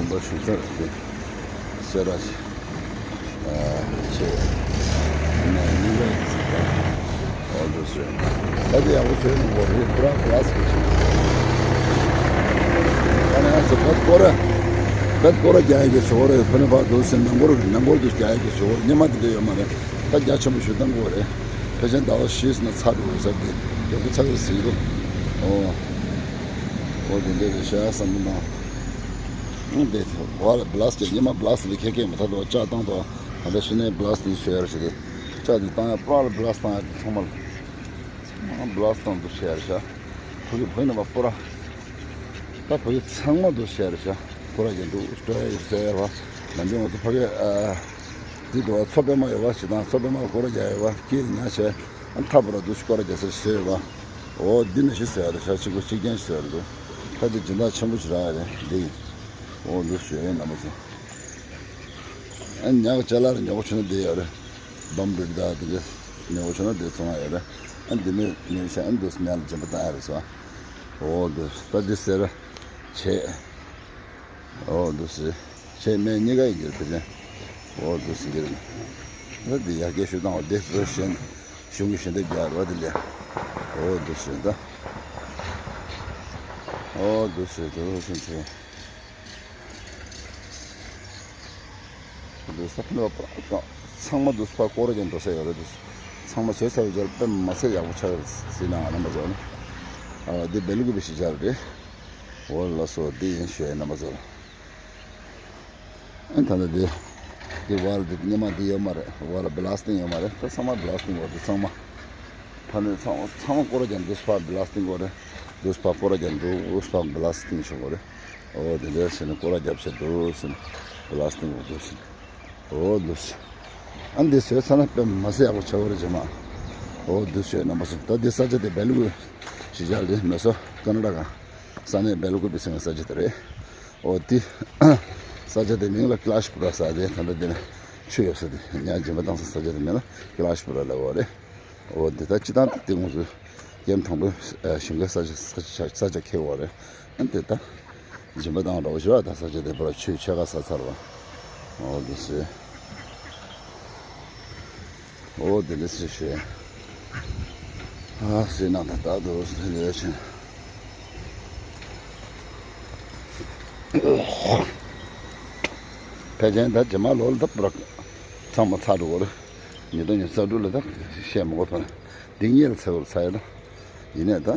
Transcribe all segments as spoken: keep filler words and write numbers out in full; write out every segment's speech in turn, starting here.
པ་ཞུ་ས་རེད་དེ། སེ་ར་ཆེ། ཨ་ཆེ། ནས་ནི་རེད་ཟེར་བ། ཨོ་འདུག་སེ། ད་དེ་ཡག་པོ་བཟོས་ནས་འགོ་རེད་པུ་ར་པུ་ལ་སི་ཀི་ཆེ། ད་ནས་ང་ཚོ་བེད་སྐོར་ར། བེད་སྐོར་ར་རྒྱག་ཡག་གི་བཟོ་བ་རེད། ཕ་ནི་ཕ་འདུག་སེ་ནང་སྐོར་ནང་སྐོར་དུ་རྒྱག་ཡག་གི་བཟོ་བ་རེད། སྙེ་མ་དེ་འདྲ་ཡོད་མ་རེད། ད་རྒྱ་ཆེན་པོ་ཞུ་སྟངས་དགོས་རེད། ཕལ་ཆེར་ཟླ་བ་བཞི་ཙམ་ཚར་འགྲོ་ས་དེ་ཡག་པོ་ཚར་གི་ཟིག་འདུག་ཨོ། ཨོ་དེ་འདྲ་རེད་ཤག་བསམ་བློ་བཏང་། ཨང་དེ་བ་ལ་བི་ལ་སི་ཀི་སྙེ་མ་བི་ལ་སི་ཀི་ལ་ཁེ་ཁེ་མ་ཐག་ཏུ་ལྕགས་བཏང་དུ་ད་ལྟ་ཤི་ནས་བི་ལ་སི་ཀི་བཟོས་ཡ་རེད་ཤག་དེ་ལྕགས་དེ་བཏང་ཡ་པུ་ར་ལ་བི་ལ་སི་ཀི་བཏང་ཡ་དེ་ཚང་མ་ལ་ཚང་མ་བི་ལ་སི་ཀི་བཏང་དུ་བྱས་ཡ་རེད་ཤག་ཕ་གི་བོད་ནང་པ་པུ་ར། ད་ཕ་གི་ཚང་མ་དུ་བྱས་རེད་ཤག་པུ་ར་ཀྱང་འདུག་སྤྲོ་ཡ་ཡོད་ཟེར་ཡ་བ། ནམ་རྒྱུན་ང་ཚོ་ཕ་གི་ཨ་དེ་དུ་བ་མཚོ་པད་མ་ཡོད་བ་ཞིག་དང་མཚོ་པད་མ་སྐོར་ར་རྒྱག་ཡོད་བ་སྐྱིད་ཉག་བྱས། ཨ་མཐའ་བུ་ར་འདུག་སྐོར་ར་རྒྱག་ས་ཞིག་བཟོས་ཡོད་བ། འོ་འདི་ནས་ཞིག་བཟོས་ཡ་རེད་ཤག་གཅིག་པ་གཅིག་རྐྱང་ཞིག་བཟོས་ཡ་རེད་འདུག་ད་དེ་སྦྱིན་བདག་ཆེན་པོ་ཞིག་རག་ཡ་རེད་འདི་ཡིན། འོ་འདུག་སེ་ཡིན་ནམ་མ་ཚོ། ཨ་ཉག་གི་ཅ་ལག་རེ་ཉོ་གི་བྱུང་ན་བསྡད་ཡོད་རེད། འབམ་རིགས་དང་དེ་འདྲ་ཉོ་གི་བྱུང་ན་བསྡད་སོང་ཡོད་རེད། ཨ་འདི་མོ་ཉོས་ཤག་ཨ་འདུག་སེ་ཉག་ལ་སྦྱིན་པ་བཏང་ཡ་རེད་ཟེར་བ། འོ་འདུག་སེ་ད་འདི་ཟེར་བྱས། འོ་འདུག་སེ་བྱས་སྨན་གཉིས་ཀ་ཡིན་གྱི་རེད་ཕལ་ཆེར། འོ་འདུག་སེ་གྱི་རེད། ད་འདི་ཡར་རྒྱས་ཞུ་སྟངས་འོ་འདི་བོད་གཞན་གཞུང་གི་ཞལ་འདེབས་རྒྱག་རེད་བ་འདི་ལས། འོ་འདུག་སེ་ད། འོ་འདུག་སེ་འདུག་སེ་བྱས། འདུག་ས་ཕ་ནོ་ཚང་མ་འདུག་ས་སྐོར་ར་ཀྱང་འགྲོ་ས་ཡོད་རེད་འདུག་ཚང་མ་བཟོས་ཚར་བའི་རྗེས་དཔེ་མ་ཚད་ཡག་པོ་ཆགས་ཟིན་ན་ང་རང་མ་བཟོ་ན། ཨ་འདི་སྦེལ་ཀོབ་པའི་གཞིས་ཆགས་རེད། འོ་ལགས་སོ་འདི་ཡིན་ཞུ་ཡ་རྣམ་པ་ཚོ། ཨ་ད་ལྟ་འདི་འདི་བར་འདི་སྙེ་མ་འདི་ཡོད་མ་རེད། བར་བི་ལ་སི་ཏིང་ཡོད་མ་རེད། ད་ཚང་མ་བི་ལ་སི་ཏིང་འོ་འདི་ཚང་མ། ཕ་ནི་ཚང་མ་ཚང་མ་སྐོར་ར་ཀྱང་འདུག་ས་བི་ལ་སི་ཏིང་འོ་རེད། འདུག་ས་སྐོར་ར་ཀྱང་འདུག་ས་བི་ལ་སི་ཏིང་ཞོག་གོ་རེད། འོ་དེ་འདྲ་བྱས་ནས་སྐོར་ར་རྒྱབ་བྱས་འདུག་ཟེར་ནས་བི་ལ་སི་ཏིང་འོ་འདུག་ཟེར་ནས་འོ་འདུག་ཟེར། ཨ་འདི་བཟོས་ཚར་ན་དཔེ་མ་སྲིད་ཡག་པོ་ཆགས་པ་རེད་རྗེས་མ། འོ་འདུག་ཟེར་རྣམ་པ་ཚོ། ད་འདི་ས་ཆ་དེ་སྦེལ་ཀོབ་གཞིས་ཆགས་རེད་མེ་སོ་ཀ་ན་ཌ་ག་ས་གནས་སྦེལ་ཀོབ་པའི་ཚང་གི་ས་ཆ་དེ་རེད། འོ་འདི་ས་ཆ་དེ་མིང་ལ་ཀི་ལཱཤ་པུ་ར་ཟེར་ཏེ་ད་ལྟ་འདི་ནས་ཆུ་ཡོད་ས་དེ་ཉག་སྦྱིན་པ་བཏང་ས་ས་ཆ་དེ་མིང་ལ་ཀི་ལཱཤ་པུ་ར་ལབ་པ་རེད། འོ་འདི་ད་སྤྱི་བཏང་དེ་ང་ཚོ་ཀེམ་དང་པོ་ཞིང་ཁའི་ས་ཆ་ས་ཆ་ས་ཆ་ཁེལ་བ་རེད། ཨ་འདི་ད་སྦྱིན་པ་བཏང་རོགས་ཞུ་བ་ད་ས་ཆ་དེ་པུ་ར་ཆུ་ཕྱེད་ཀ་ཟ་ཚར་བ། འོ་འདི་སེ། འོ་འདི་འདི་སེ་ཤེ། ཨ་སེ་ན་ད་ད་དུ་སེ་ལེ་ཆེན། ཕལ་ཆེར་ད་རྗེས་མ་ལོ་ལ་ད་པུ་ར་ཚང་མ་ཚར་འགྲོ་གི་རེད། ཉིས་སྟོང་ཉི་ཤུ་རྩ་དྲུག་ལ་ད་བཤད་མི་དགོས་ཐོན། འདི་གཉིས་ལ་ཚེ་བར་ཚ་ཡ་ད། ཡིན་ནས་ད།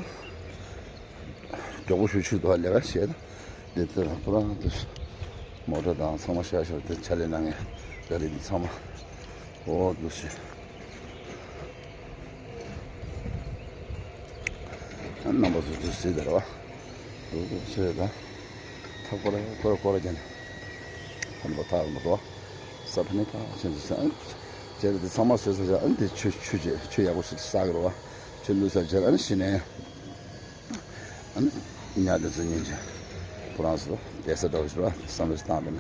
མགྱོགས་པོ་ཞུ་ཆུ་དོ་ལས་ཀ་བྱས་ད། འདི་ཚེ་ལ་པུ་ར་དུ། མོ་ཊ་དང་ཚང་མ་ཤར་ཤར་དེ་ཕྱག་ལས་གནང་མཁན་ག་རེ་འདི་ཚང་མ། འོ་འདུག་སེ། རྣམ་པ་ཚོ་དུ་སེ་དར་བ། འདུག་སེ་ད། ཐག་པ་ར་ཀོ་ར་ཀོ་ར་ཀྱང་། ཐག་པ་ཐག་མ་རོ། ས་ཕ་ནི་ཐག་ཆེན་ཚུལ་སེང་། ཅེ་རེ་དེ་ཚང་མ་བཟོས་ཚར་བཞག་ཨ་ནི་དེ་ཆུ་ཆུ་ཆུ་ཡག་པོ་ཞིག་བསགས་རོ། ཆུ་བླུགས་ཚར་རྗེས་ཨ་ནི་ཤི་ནས། ཨ་ནི་ཉ་དེ་ཚོ་ཉིན་གྱི་ཁོ་རང་ཚོ་བསྡད་ས་འདྲ་བོ་ཞིག་ར་བསམ་བློ་ཞིག་བཏང་པས་ན།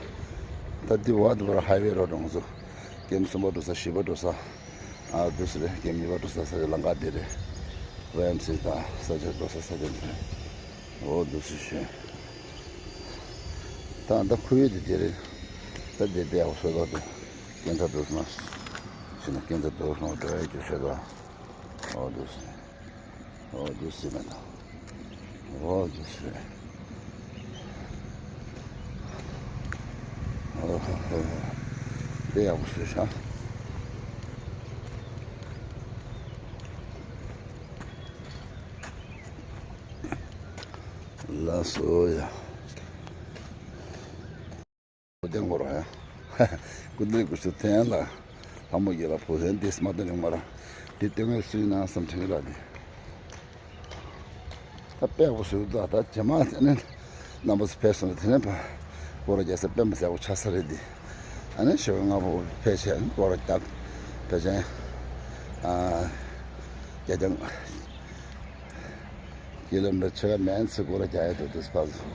ད་འདི་བ་དེ་བར་ཧའི་ཝེ་རོ་འགྲོ་ང་ཚོ་ཀེམ་གསུམ་པ་འགྲོ་ས་བཞི་པ་འགྲོ་ས། ཨ་འདུག་སེ་རེད། ཀེམ་གཉིས་པ་འགྲོ་ས་ས་ཆ་ལམ་ཁ་འདི་རེད། ཝེ་ཨེམ་སི་དང་ས་ཆ་འགྲོ་ས་ས་ཆ་འདི་རེད། འོ་འདུག་སེ་ཤེས། ད་ད་ཁོ་ཡོད་དེ་དེ་རེད། ད་དེ་དེ་ཡག་པོ་བཟོས་ཐོག་དེ་སྐྱེ་འཚར་འགྲོ་སོང་ན། ཕྱིན་ན་སྐྱེ་འཚར་འགྲོ་སོང་འགྲོ་ཡ་རྒྱུ་བཟོས་ཐོག་འོ་འདུག་སེ། འོ་འདུག་སེ་མེད་དང་། འོ་འདུག་སེ། འོ་ཧོ་ཧོ་ཧོ། དེ་ཡག་པོ་བཟོས་ཤག་ལགས་སོ་ཡ། བུ་དེ་ངོ་ར་ཡ། སྐུ་མདུན་སྐུ་ཞབས་ཐན་ལ། ལྷ་མོ་ཡིད་ལ་བུ་ཧན་དེ་སྨྲ་དོན་རིང་མ་ར། དེ་ལྟོས་ངན་སུས་ན་བསམ་དྲན་ལ་དེ། ད་དཔེ་བོ་སུ་ད་ད་རྗེས་མ་དེ་ནས་རྣམ་པ་ཚོ་ཕེབས་སོང་དེ་ནས་ཕ། སྐོར་ར་རྒྱག་ས་དཔེ་མི་སྲིད་པོ་ཆགས་ས་རེད་དེ། ཨ་ནི་ཞོགས་ལྔ་པོ་ཕེབས་བྱས་སྐོར་ར་རྒྱག་ཕེབས་བྱས། ཨ། རྒྱ་རྐྱང་། ཀི་ལོ་མི་ཊར་ཕྱེད་ཀ་མན་ཙམ་སྐོར་ར་རྒྱག་ཡ་འདུག་དུས་ཕ་ཚོ།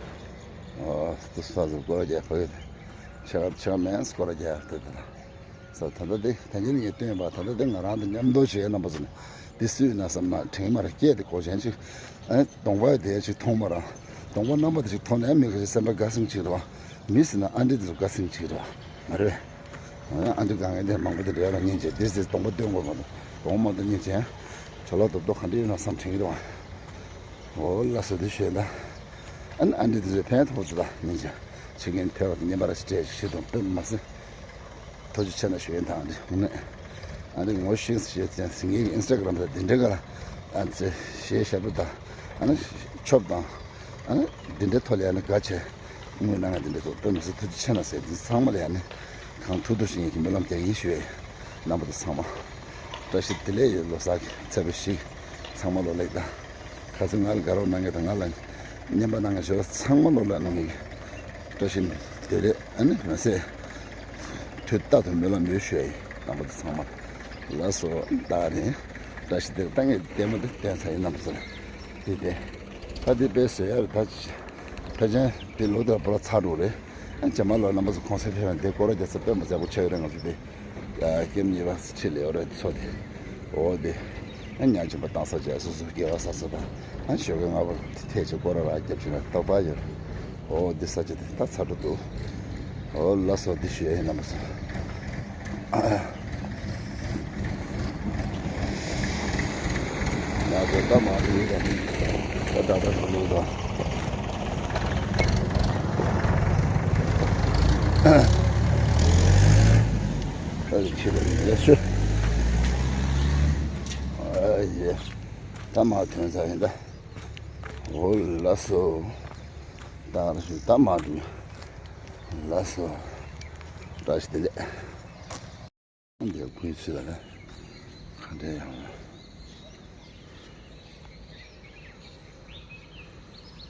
ཨོ། དུས་ཕ་ཚོ་སྐོར་ར་རྒྱག་ཕ་གི་ཕྱེད་ཀ་ཕྱེད་ཀ་མན་ཙམ་སྐོར་ར་རྒྱག་ཡ་འདུག་དེ་ལ། ས་ད་ལྟ་དེ་ད་གིན་ངས་སྟོན་པ་ད་ལྟ་དེ་ང་རང་དང་མཉམ་དུ་བྱེད་རྣམ་པ་ཚོ་ནི་དེ་སུས་ན་བསམ་ན་དྲན་མ་རེད་སྐད་དེ་གོ་ཆེན་ཅིག་ཨ་ནི་གདོང་པ་དེ་ཅིག་མཐོང་མ་ར་གདོང་པ་རྣམ་པ་དེ་ཅིག་མཐོང་ནས་མི་ག་ཅིག་སེམས་པ་དགའ་སེམས་ཅིག་རེད་བ། མི་ཟེར་ན་ཨ་འདྲེ་དེ་ཚོ་དགའ་སེམས་ཅིག་རེད་བ། མ་རེད་པས། ཨ་འདྲེ་དགའ་མཁན་དེ་མང་པོ་དེ་འདྲ་ཡོད་ལ། སྙིང་རྗེ་དེ་ཚོས་གདོང་པ་སྟོན་དགོས་མ་གཏོགས། གདོང་མ་སྟོན་སྙིང་རྗེ་ཡང་། ཇོ་ལགས་རྡོག་རྡོག་ག་འདྲ་ཡོད་ན་བསམ་དྲན་གྱི་རེད་བ། འོ་ལགས་སོ། དེ་ཞུས་ད། ཨ་ནི་ཨ་འདྲེ་དེ་ཚོས་ཕན་ཐོགས་དེ་ད་སྙིང་རྗེ། ཕྱི་རྒྱལ་ཕེབས་པ་དེ་རྔན་པ་ར་ཞིག་སྤྲད་ཞིག་དང་དཔེ་མ་ཟད། ཐུགས་རྗེ་ཆེ་གནང་ཞུ་ཡིན། ད་འདི་དངོས་གནས་ཨ་ནི་ངོ་ཤེས་ཞེས་ཅན་ཟིན་གྱི་ཨིན་སི་ཊ་གྷ་རམ་དང་འདི་འདྲའི་སྒང་ལ་ཨ་ཙི་གཞས་ཞབས་བྲོ་དང་ཨ་ནི་ཆོབ་དང་ཨ་ནི་འདི་འདྲའི་ཐོག་ལ་ཨ་ནི་དགའ་ཆེ་དངོས་གནང་ང་འདི་འདྲའི་ཐོག་དཔེ་མི་སྲིད་ཐུགས་རྗེ་ཆེ་གནང་ཟེར། འདི་ཚང་མ་ལ་ཨ་ནི་གང་ཐུབ་ཐུབ་ཞིག་ཡིན་གྱི་སྨོན་ལམ་རྒྱག་གི་ཡིན་ཞུ་ཡས། རྣམ་པ་ཚོ་ཚང་མ་བཀྲ་ཤིས་བདེ་ལེགས་ཡོད། ལོ་གསར་གྱི་ཚེས་པ་བཞི་ཚང་མ་ལོ་ལེགས་དང་། ཁ་སང་ང་ལ་དགའ་རོགས་གནང་མཁན་དང་ང་ལ་རྔན་པ་གནང་མཁན་ཞོལ་ཚང་མ་ལོ་ལ་གནང་གི། བཀྲ་ཤིས་བདེ་ལེགས་ཨ་ནི་མ་ཟད། དུས་རྟག་ཏུ་སྨོན་ལམ་ཡོད་ཞུ་ཡ་ཡིན། རྣམ་པ་ཚོ་ཚང་མ་ལ་སོ་ད་རེད། བཀྲ་ཤིས་བདེ་ལེགས་ད་ངས་ལྟད་མོ་དེ་བསྟན་ཚར་ཡིན། རྣམ་པ་ཚོ་ལ་དེ་དེ་ད་དེ་དཔེ་བཟོ་ཡ་རེད། ད་ཕལ་ཆེར་དེ་ལོ་དེ་ལ་པོ་ལ་ཚར་འགྲོ་རེད། ཨ་རྗེས་མ་ལོ་རྣམ་པ་ཚོ་གུང་སེང་ཕེབས་ཡོང་དེ་སྐོར་ར་རྒྱག་ས་དཔེ་མ་མཛད་པོ་ཆགས་ཡོད་རེད། ང་ཚོ་དེ། ཀེམ་གཉིས་པ་ཁྲིད་ལས་འོ་རེད་ཚོ་དེ། འོ་དེ། ཨ་ཉག་གཅིག་པ་བཏང་ས་བྱས་སོ་སོ་སྐྱེ་བ་ས་ས་དང་། ཨ་ཞོགས་ཀས་སྔ་པོ་ཐལ་ཆེ་སྐོར་ར་ར་རྒྱབ་ཆེ་ན་ཏག་ཏག་ཡོད་རེད། འོ་དེ་ས་ཆ་དེ་ད་ཚ་དྲོ་འདུག་འོ་ལགས་སོ། དེ་ཞུ་ཡ་ཡིན། རྣམ་པ་ཚོ། ང་ཚོ་ད་མ་འགྲོ་ཡོད་ར། ད་ད་ད་ད་ལོ་ད། ཨ་ཁྱེད་ལ་ཡིན་ལ་ཤོད། ཨ་ཡེ། ད་མ་ཐོན་ས་ཡིན་ད། འོ་ལགས་སོ། ད་ལ་ཤོད། ད་མ་འགྲོ། ལགས་སོ། བཀྲ་ཤིས་བདེ་ལེགས། འདི་ཁོའི་ཚུལ་ལ་ག་འདྲ་ཡང་།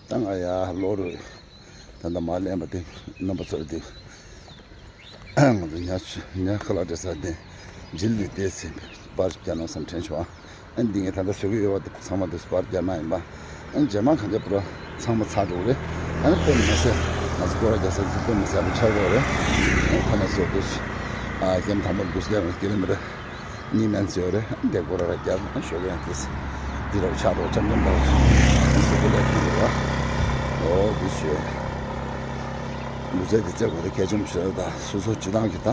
ད་ང་ཡར་ལོག་རུ། ད་ལྟ་མར་ལེན་པ་དེ་རྣམ་པ་ཚོར་དེ། ང་ཚོ་ཉ་ཆུ་ཉ་ཁ་ལག་སྤྲད་ས་དེ་འཇིལ་དུས་དེ་ཚེ་པར་རྒྱག་ན་བསམ་དྲན་བྱུང་ཨ། ཨ་འདི་ངས་ད་ལྟ་བཟོ་གི་ཡོད་པ་དེ་ཚང་མ་དེ་པར་རྒྱག་ན་ཡིན་པ། ཨ་རྗེས་མ་གང་ཅི་པུ་ར་ཚང་མ་ཚར་འགྲོ་གི་རེད། ཨ་ནི་དཔེ་མི་སྲིད་ང་ཚོ་སྐོར་ར་རྒྱག་ས་ཚོ་དཔེ་མི་སྲིད་པོ་ཆགས་འགྲོ་གི་རེད། ཨ་ཁ་ནས་བཟོ་དུས། ཨ་ཀེམ་དང་པོ་འདུག་སེ་ཀི་ལོ་མི་ཊར་གཉིས་མན་ཙམ་ཡོད་རེད། ཨ་འདི་སྐོར་ར་ར་རྒྱབ་ཨ་ཞོགས་ཀས་དེ་འདི་ར་ཆགས་འགྲོ་འཆམ་འཆམ་འདྲ་བོ་ཞིག་ཨ་གཟུགས་པོ་ལ་ཕན་འགྲོ་བ། འོ་འདི་ཞོད། ལུས་རྩལ་དེ་རྩེ་དགོས་དེ་གལ་ཆེན་པོ་ཞིག་རེད། ད་སོ་སོ་སྤྱི་བཏང་གི་ད་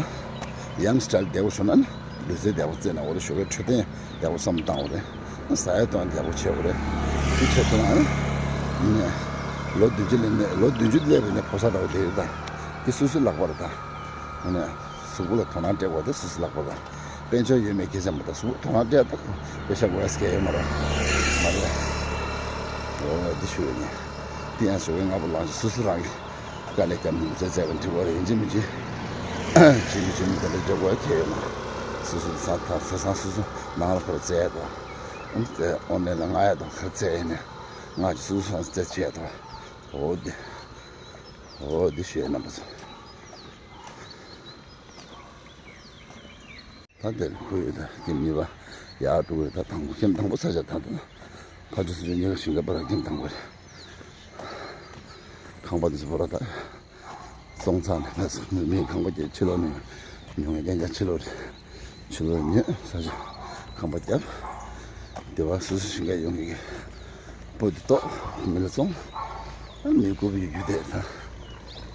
ཡང་སི་ཊལ་བདེ་བོ་བྱུང་ན་ནི་ལུས་རྩལ་བདེ་བོ་རྩེ་ན་འོ་རེད། ཞོགས་ཀས་འཕྲོད་བསྟེན་བདེ་བོ་བསམ་བཏང་འོ་རེད། ཟ་ཡ་བཏང་བདེ་བོ་བྱེད་འོ་རེད། དེ་བྱེད་ཐུབ་ན་ནི་ལོ་བདུན་ཅུ་ལས་ནས་ལོ་བདུན་ཅུ་སླེབས་པའི་ནས་ཕོ་གསར་འདྲ་བོ་དེ་རེད། ད་དེ་སོ་སོའི་ལག་པ་རེད། ད་ནས་གཟུགས་པོ་ལ་དོ་སྣང་སྤྲད་དགོས་དེ་སོ་སོའི་ལག་པ་རེད། དཔལ་འབྱོར་ཡོད་མེད་སྐད་ཆ་མ་རེད། གཟུགས་པོ་དོ་སྣང་སྤྲད་ད་པེ་ཤ་དགོས་ཡ་སྐད་ཡོད་མ་རེད། མ་རེད། འོ་དེ་ཞུ་ཡོད་ནས་དེ་ཡང་ཞོགས་ཀས་སྔ་པོ་ལངས་ཤིག་སོ་སོ་རང་གི་དཀའ་ལས་བརྒྱབ་ནས་མི་ཚེ་བཙལ་བ་འགྲིག་པ་རེད། ཡིན་གཅིག་མིན་གཅིག་བྱེད་མི་བྱེད་མི་དེ་འདྲ་འགྲོ་དགོས་ཁེལ་ཡོད་མ་རེད། སོ་སོ་ས་ཐག་ས་སང་སོ་སོ་ནང་ལ་ཁར་བཙལ་ཡ་དང་། ཨོན་ལན་ལ་མངགས་ཡ་དང་ཁར་བཙལ་ཡ་ནས་ང་ཅི་སོ་སོ་ས་བཙལ་བྱས་དང་། འོ་དེ་འོ་དེ་ཞུ་ཡ་རྣམ་པ་ཚོ། ད་དེར་ཁོ་ཡོད་ད་ཀེམ་གཉིས་པ་ཡར་འགྲོ་གི་ད་དང་པོ་ཀེམ་དང་པོ་ས་ཆ་ད་ད་ཕ་ཇོ་སུ་ཇོ་གཉིས་ཀ་ཞིང་ཁ་པ་ར་ཀེམ་དང་པོ་རེད། ཁང་པ་འདི་ཚོ་པོ་ར་ད་བཙོང་ཚར་ནས་ད་མི་ཁང་པ་བརྒྱབ་ཕྱི་ལོགས་ནས་ཉོ་མཁན་རྐྱང་རྐྱང་ཕྱི་ལོགས་རེད། ཕྱི་ལོགས་ཉོས་ས་ཆ་ཁང་པ་བརྒྱབ། དེ་བ་སུ་སུ་ཞིང་ཁ་ཡོང་གི་པོ་འདི་ཏོག་མི་ལ་བཙོང་། ཨ་མི་དགོས་པའི་རྒྱུ་དེ་ད།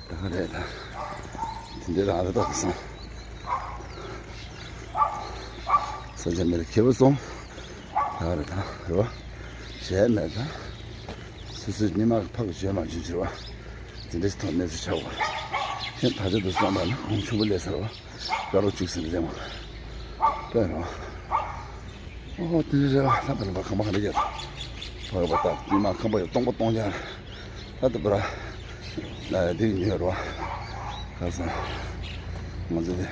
ད་ག་རེད་ད། དེ་འདྲའི་རང་རེད་ད་བསམ། ས་ཆ་མེད་ལ་ཁེ་བོ་སོང་། ད་ག་རེད་ད་རེད་བ། གཞས་མེད་ད། སོ་སོའི་ཉི་མ་ཕག་གི་བྱོས་མ་བྱོས་བྱོས་བ། དེ་འདྲའི་ཐོག་གནས་ཚུལ་ཆགས་པ། ཁྱེད་ད་ཆ་དུ་སོང་པ་ན་ཁོང་ཆུང་པོ་ལས་ཚར་བ། དཀར་རོ་བཅུག་ཟིན་ལེ་མ། དཔེ་རོ། ཨོ་དེ་འདྲའི་རེད་བ། ལྷ་པ་ལ་བ་ཁང་པ་ག་འདྲ་རྒྱབ། ཕ་གི་བ་ད་ཉི་མ་ཁང་པ་ཡོད་སྟོང་པ་སྟོང་རྒྱག་ད་ལྟ་བར་ལ་དེ་ཉོས་རོ། ག་ས། ང་ཚོ་དེ་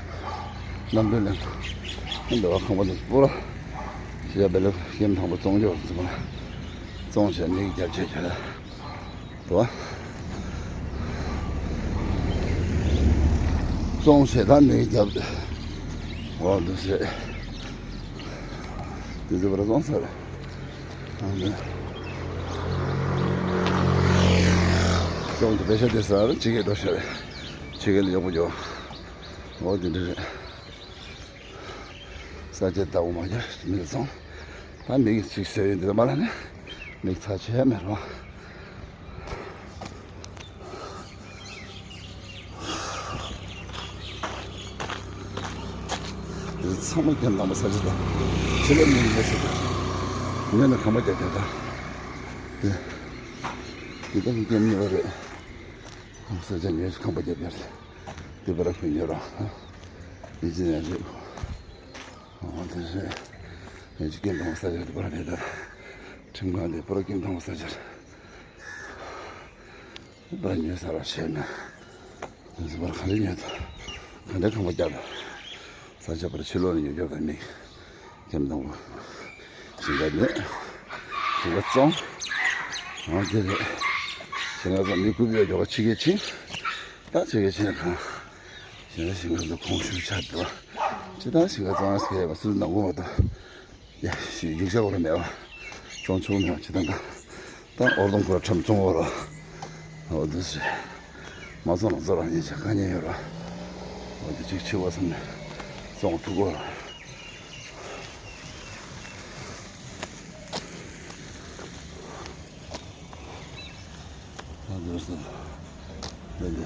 གནམ་གྲུ་ལེན་འདི་བ་ཁང་པ་འདི་སྤོ་ར། ཤི་ཡ་བེ་ལ་ཁྱིམ་ཐང་པ་བཙོང་རྒྱུ་ཚོ་མ་བཙོང་བྱས་ནི་རྒྱབ་ཆས་ཁྱོད་དོ། བཙོང་བྱས་ད་ནི་རྒྱབ་འོ་འདུག་ཟེར། དེ་ཚོ་བར་བཙོང་ས་རེད། སོང་དུ་པེ་ཤ་དེ་ས་ར་ཕྱི་རྒྱལ་འགྲོ་ཤ་རེད། ཕྱི་རྒྱལ་ཡག་པོ་འགྱོ། འོ་དེ་འདྲ་རེད། ས་ཆ་ལྟ་བུ་མ་རྒྱ་མི་ལ་སོང་། ད་མིག་ཅིག་བཟོས་ཡོད་འདུག་མ་ལ་ནི་མིག་ཚ་ཆེ་མེད་རོ། ཚང་མ་ཀེམ་དང་པོ་ས་ཆ་དང་། ཕྱི་ལོགས་ནས་ཡིན་པ་ཞིག་དང་། ཉོས་ནས་ཁང་པ་རྒྱག་རྒྱག་དང་། དེ་དེ་དང་ཀེམ་ཉོས་པ་རེད། ས་ཆ་ཉོས་ཁང་པ་རྒྱག་རྒྱག་རེད། དེ་པར་ཁོས་ཉོས་རོགས། ཡིན་གཅིག་ནས་རེད། ཨོ་དེ་རེད། ཡིན་གཅིག་ཀེམ་དང་པོ་ས་ཆ་དེ་པར་རེད་ད། ཁྲིམས་ཁང་དེ་པར་ཀེམ་དང་པོ་ས་ཆ་རེད། པར་ཉོས་ས་ར་བྱས་ན། དེ་ཚོ་པར་ག་འདྲ་ཉོས་དང་། ག་འདྲ་ཁང་པ་རྒྱག་དང་། ས་ཆ་པར་ཕྱི་ལོགས་ནས་ཉོ་རྒྱུ་དང་མི། ཀེམ་དང་པོ། ཞིང་ཁ་ནས། ཞིང་ཁ་བཙོང་། ཨང་དེ་རེད། ཞིང་ཁ་བཙོང་མི་རྐུབ་ཡོད་ཀྱོག་ཕྱི་ཁའི་ཕྱིན། ད་ཕྱི་ཁའི་ཕྱིན་གང་། ཞིང་ཁ་ཞིང་ཁ་ཚོ་ཁོང་ཞུ་ཆ་དུ། ཅི་ད་ཞིང་ཁ་བཙོང་ཡ་ཟེར་བ་སུ་ནང་གོ་མ་གཏོགས། ཡ། ཞིག་ཡིག་ཆ་བོར་མེད་པ། བཙོང་ཆོག་མེད་པ་ཅི་དང་གང་། ད་ཨོར་དོང་ཁོ་ར་ཁྲམ་བཙོང་བོར། ཨོ་དུ་སི། མ་བཙོང་ན་བཙོང་རང་ཉིད་ཆ་དཀའ་ཉེན་ཡོད་ར། ཨོ་དུ་ཅིག་ཆེ་བ་སོང་ནས་བཙོང་ཐུབ་གོ་ར། ད་འདུག་སེ། འདི་འདི།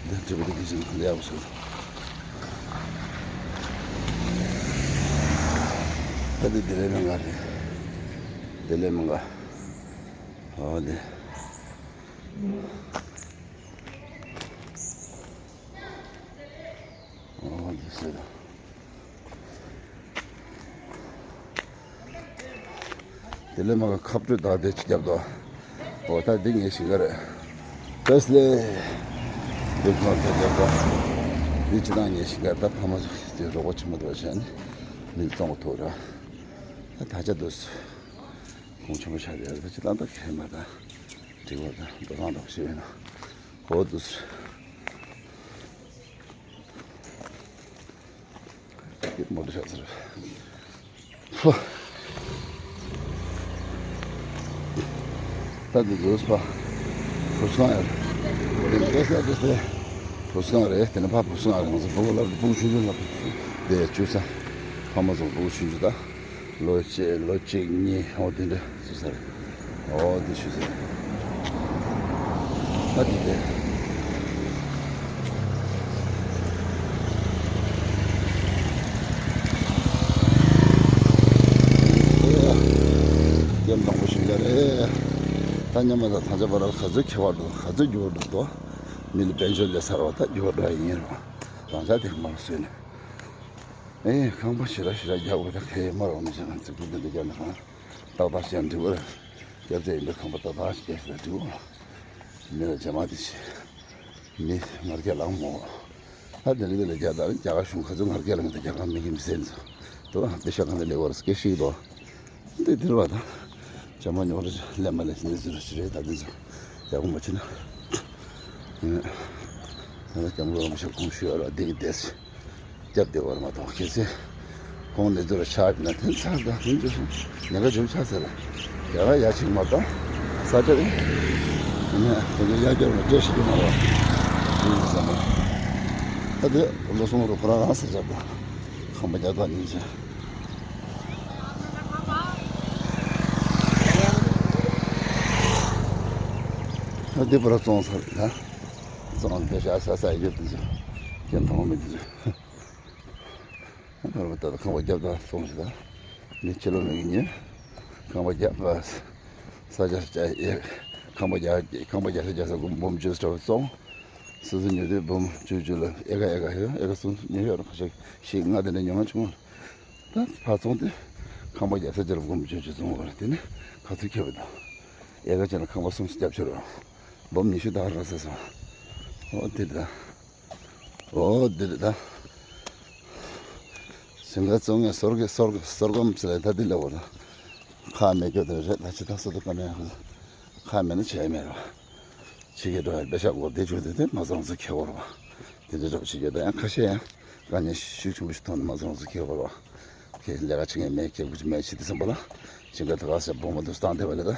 འདི་འདྲ་པོ་འདི་གི་ཞིང་ཁམས་ཡག་པོ་ཞིག་ད་འདི་འདི་ལས་མི་འགའ་རེད། འདི་ལས་མི་འགའ། ཨོ་འདི། ཨོ་འདི་སེ། དེ་ལས་མ་ག་ཁབ་སྤྲོད་དག་དེ་ཅི་རྒྱབ་དོ། ཨོ་ད་འདི་ངའི་ཞིང་ཁ་རེད། བེས་ལེ། འདི་ཁོ་ཚོ་རྒྱབ་དོ། འདི་ཅི་དང་ངའི་ཞིང་ཁ་ད་ཕ་མ་ཚོ་རོགས་པ་ཆེན་པོ་དོ་བྱས་ནས་མི་བཙོང་གི་ཐུག་ར། ད་ད་ཆ་འདུག་སེ། གོང་ཆེན་པོ་ཆགས་ཡོད་རེད། ད་ཅི་ད་ད་ཁེ་མ་ད་འགྲིག་བ་ད་འགྲོ་སྟངས་འདྲ་བོ་ཞིག་ཡོད་ན། ཨོ་འདུག་སེ། མོ་ཊ་ཤག་ཟེར། ཧོ། ད་འདི་འདུག་ཕ། བུ་སྒང་ཡར། འདི་འདྲ་ས་འདི་སེ། བུ་སྒང་རེད། དེ་ནས་ཕ་བུ་སྒང་རེད། ང་ཚོ་བུ་ལ་བུ་ཆུང་ཆུང་ལ་འདི་བཅུ་ས། ཕ་མ་ཚོ་བུ་ཆུང་ཆུང་ད། ལོ་གཅིག་ལོ་གཅིག་གཉིས་ཨོ་དེ་འདྲ་སུ་ཟེར། ཨོ་དེ་ཆུ་ཟེར། ད་དེ་དེ། ཀེམ་དང་པོ་ཞིག་ལ་རེད། ད་ཉི་མ་དང་ཐང་ཆ་བར་ལ་ག་ཚོད་ཁེ་བ་འདུག་ག་ཚོད་རྒྱུ་བ་འདུག་དོ། མི་ལ་དཔལ་འབྱོར་ལས་ཚར་བ་ད་རྒྱུ་བ་འདྲ་ཡིན་རུང་། རང་ཅག་དེ་མར་བཟོས་ནས། ཨེ་ཁང་པ་ཞེ་དྲག་ཞེ་དྲག་རྒྱག་དགོས་ད་ག་ཡེ་མ་རོགས་མི་བྱེད་ང་ཚིག་པུ་འདི་འདྲ་རྒྱག་ན་གང་། ཏག་ཏག་བྱས་ན་འགྲིག་གོ། སྐྱབས་རྗེ་ཡིན་པའི་ཁང་པ་ཏག་ཏག་ཞིག་བརྒྱབ་ཤག་འགྲིག་གོ། མི་ལ་རྗེས་མ་དེ་བྱེད། མི་ངར་སྐད་ལངས་མོ། ད་དེ་རིང་འདི་ལ་རྒྱ་དར་རྒྱ་གར་གཞུང་ག་ཚོད་ངར་སྐད་ལངས་ད་རྒྱ་གར་མི་གིས་མི་ཟེར་ཚོ། དུ་བ་དེ་ཤ་གང་དེ་ལས་བར་སྐད་ཤིག་དོ། འདི་འདིར་བ་ད། རྗེས་མ་ཉོ་རེ་ལས་མ་ལས་ཞིག་འདི་ཚོ་ཞིག་རེད་ད་འདི་ཚོ། ཡག་པོ་མ་བྱེད་ན། ད་ལྟ་སྐྱབས་མགོན་རིན་པོ་ཆེ་དགོངས་ཞུ་ཡོད་ར་འདི་གི་བསྡད། སྐྱབས་བདེ་བར་མ་གཏོགས་གལ་སྲིད། ཁོང་ནས་ཚུར་ཆགས་ན་དེ་ཚར་དང་དེ་ཚོ་ཉེན་ཁ་ཆེན་པོ་ཆགས་ཟེར་ལ། ཡ་ག་ཡ་ཆིག་མ་གཏོགས་ས་ཆ་རེད། ཡིན་ན་དེ་ཚོ་ཡ་སྐྱོར་ལ་འདྲེ་ཞིག་གི་མ་རེད། ཡིན་ཟེར་ན། ད་དེ་ལོ་སོང་རུ་ཁོ་རང་རང་ས་ཆ་དང་ཁང་པ་རྒྱག་དང་ཉིན་ཆེ། ད་དེ་པར་བཙོང་ས་རེད་ད། བཙོང་དེ་ཤ་ཤ་ས་ཡོད་དེ་ཚོ་ཀྱེ་མཐོང་མི་དེ་ཚོ། ཕར་བ་ད་ལྟ་ཁང་པ་རྒྱབ་དང་སོང་ཞིག་ད། མི་ཕྱི་ལོགས་མི་གི་ཉོས། ཁང་པ་རྒྱབ་པ། ས་ཆ་ས་ཆ་ཨེ། ཁང་པ་རྒྱག་ཁང་པ་རྒྱག་ས་རྒྱག་ས་སྒོར་འབུམ་བཅུ་ཙམ་བཙོང་། སོ་སོ་ཉོ་དུས་འབུམ་བཅུ་བཅུ་ལ་ཨེ་ཀ་ཨེ་ཀ་ཡོད་ཨེ་ཀ་གསུམ་ཉོས་ཡོད་ར་ཁ་ཤས་བཞི་ལྔ་དེ་འདྲ་ཉོ་མ་བྱུང་། ད་ཕར་བཙོང་དུས་ཁང་པ་རྒྱག་ས་རྒྱབ་ལ་འབུམ་བཅུ་བཅུ་བཙོང་བ་རེད། དེ་ནས་ག་ཚོད་ཁེ་བ་དང་། ཨེ་ཀ་ཅན་ལ་ཁང་པ་གསུམ་རྒྱབ་ཆོག་ར། འབུམ་ཉི་ཤུ་ད་ར་ཟེར་སོང་། ཨོ་དེ་ད། ཨོ་འདི་རེད་ད། ཞིང་ཁ་བཙོང་མཁན་སོར་གི་སོར་གི་སོར་སྒམ་ཟེར་ད་འདི་ལ་བོར་ད། ཁ་མེད་རྒྱུ་དེ་རེད་ད་ཅི་ད་སོ་ད་ཀ་མེད་ཁ་མེད་ན་བྱས་མེད་ར། ཕྱི་རྒྱལ་འགྲོ་ཡ་པེ་ཤ་སྒོར་དེ་བཅུག་དེ་དེ་མ་བཙོང་ཚེ་ཁེ་བོར་བ། དེ་འདྲ་འགྲོ་ཕྱི་རྒྱལ་ད་ཡང་ཁ་ཤས་ཡང་དཀའ་ངལ་ཤུགས་ཆེན་པོ་ཞིག་མཐོང་ནས་མ་བཙོང་ཚེ་ཁེ་བོར་བ། ཁེ་ལས་ཀ་བྱེད་མཁན་མེད་ཁེ་བུ་ཅི་མེད་ཕྱི་དེ་བསམ་པ་ལ། ཞིང་ཁ་ད་ག་ཟེ་སྦོམ་མ་འདུག་སྟངས་དེ་བ་ལས་ད།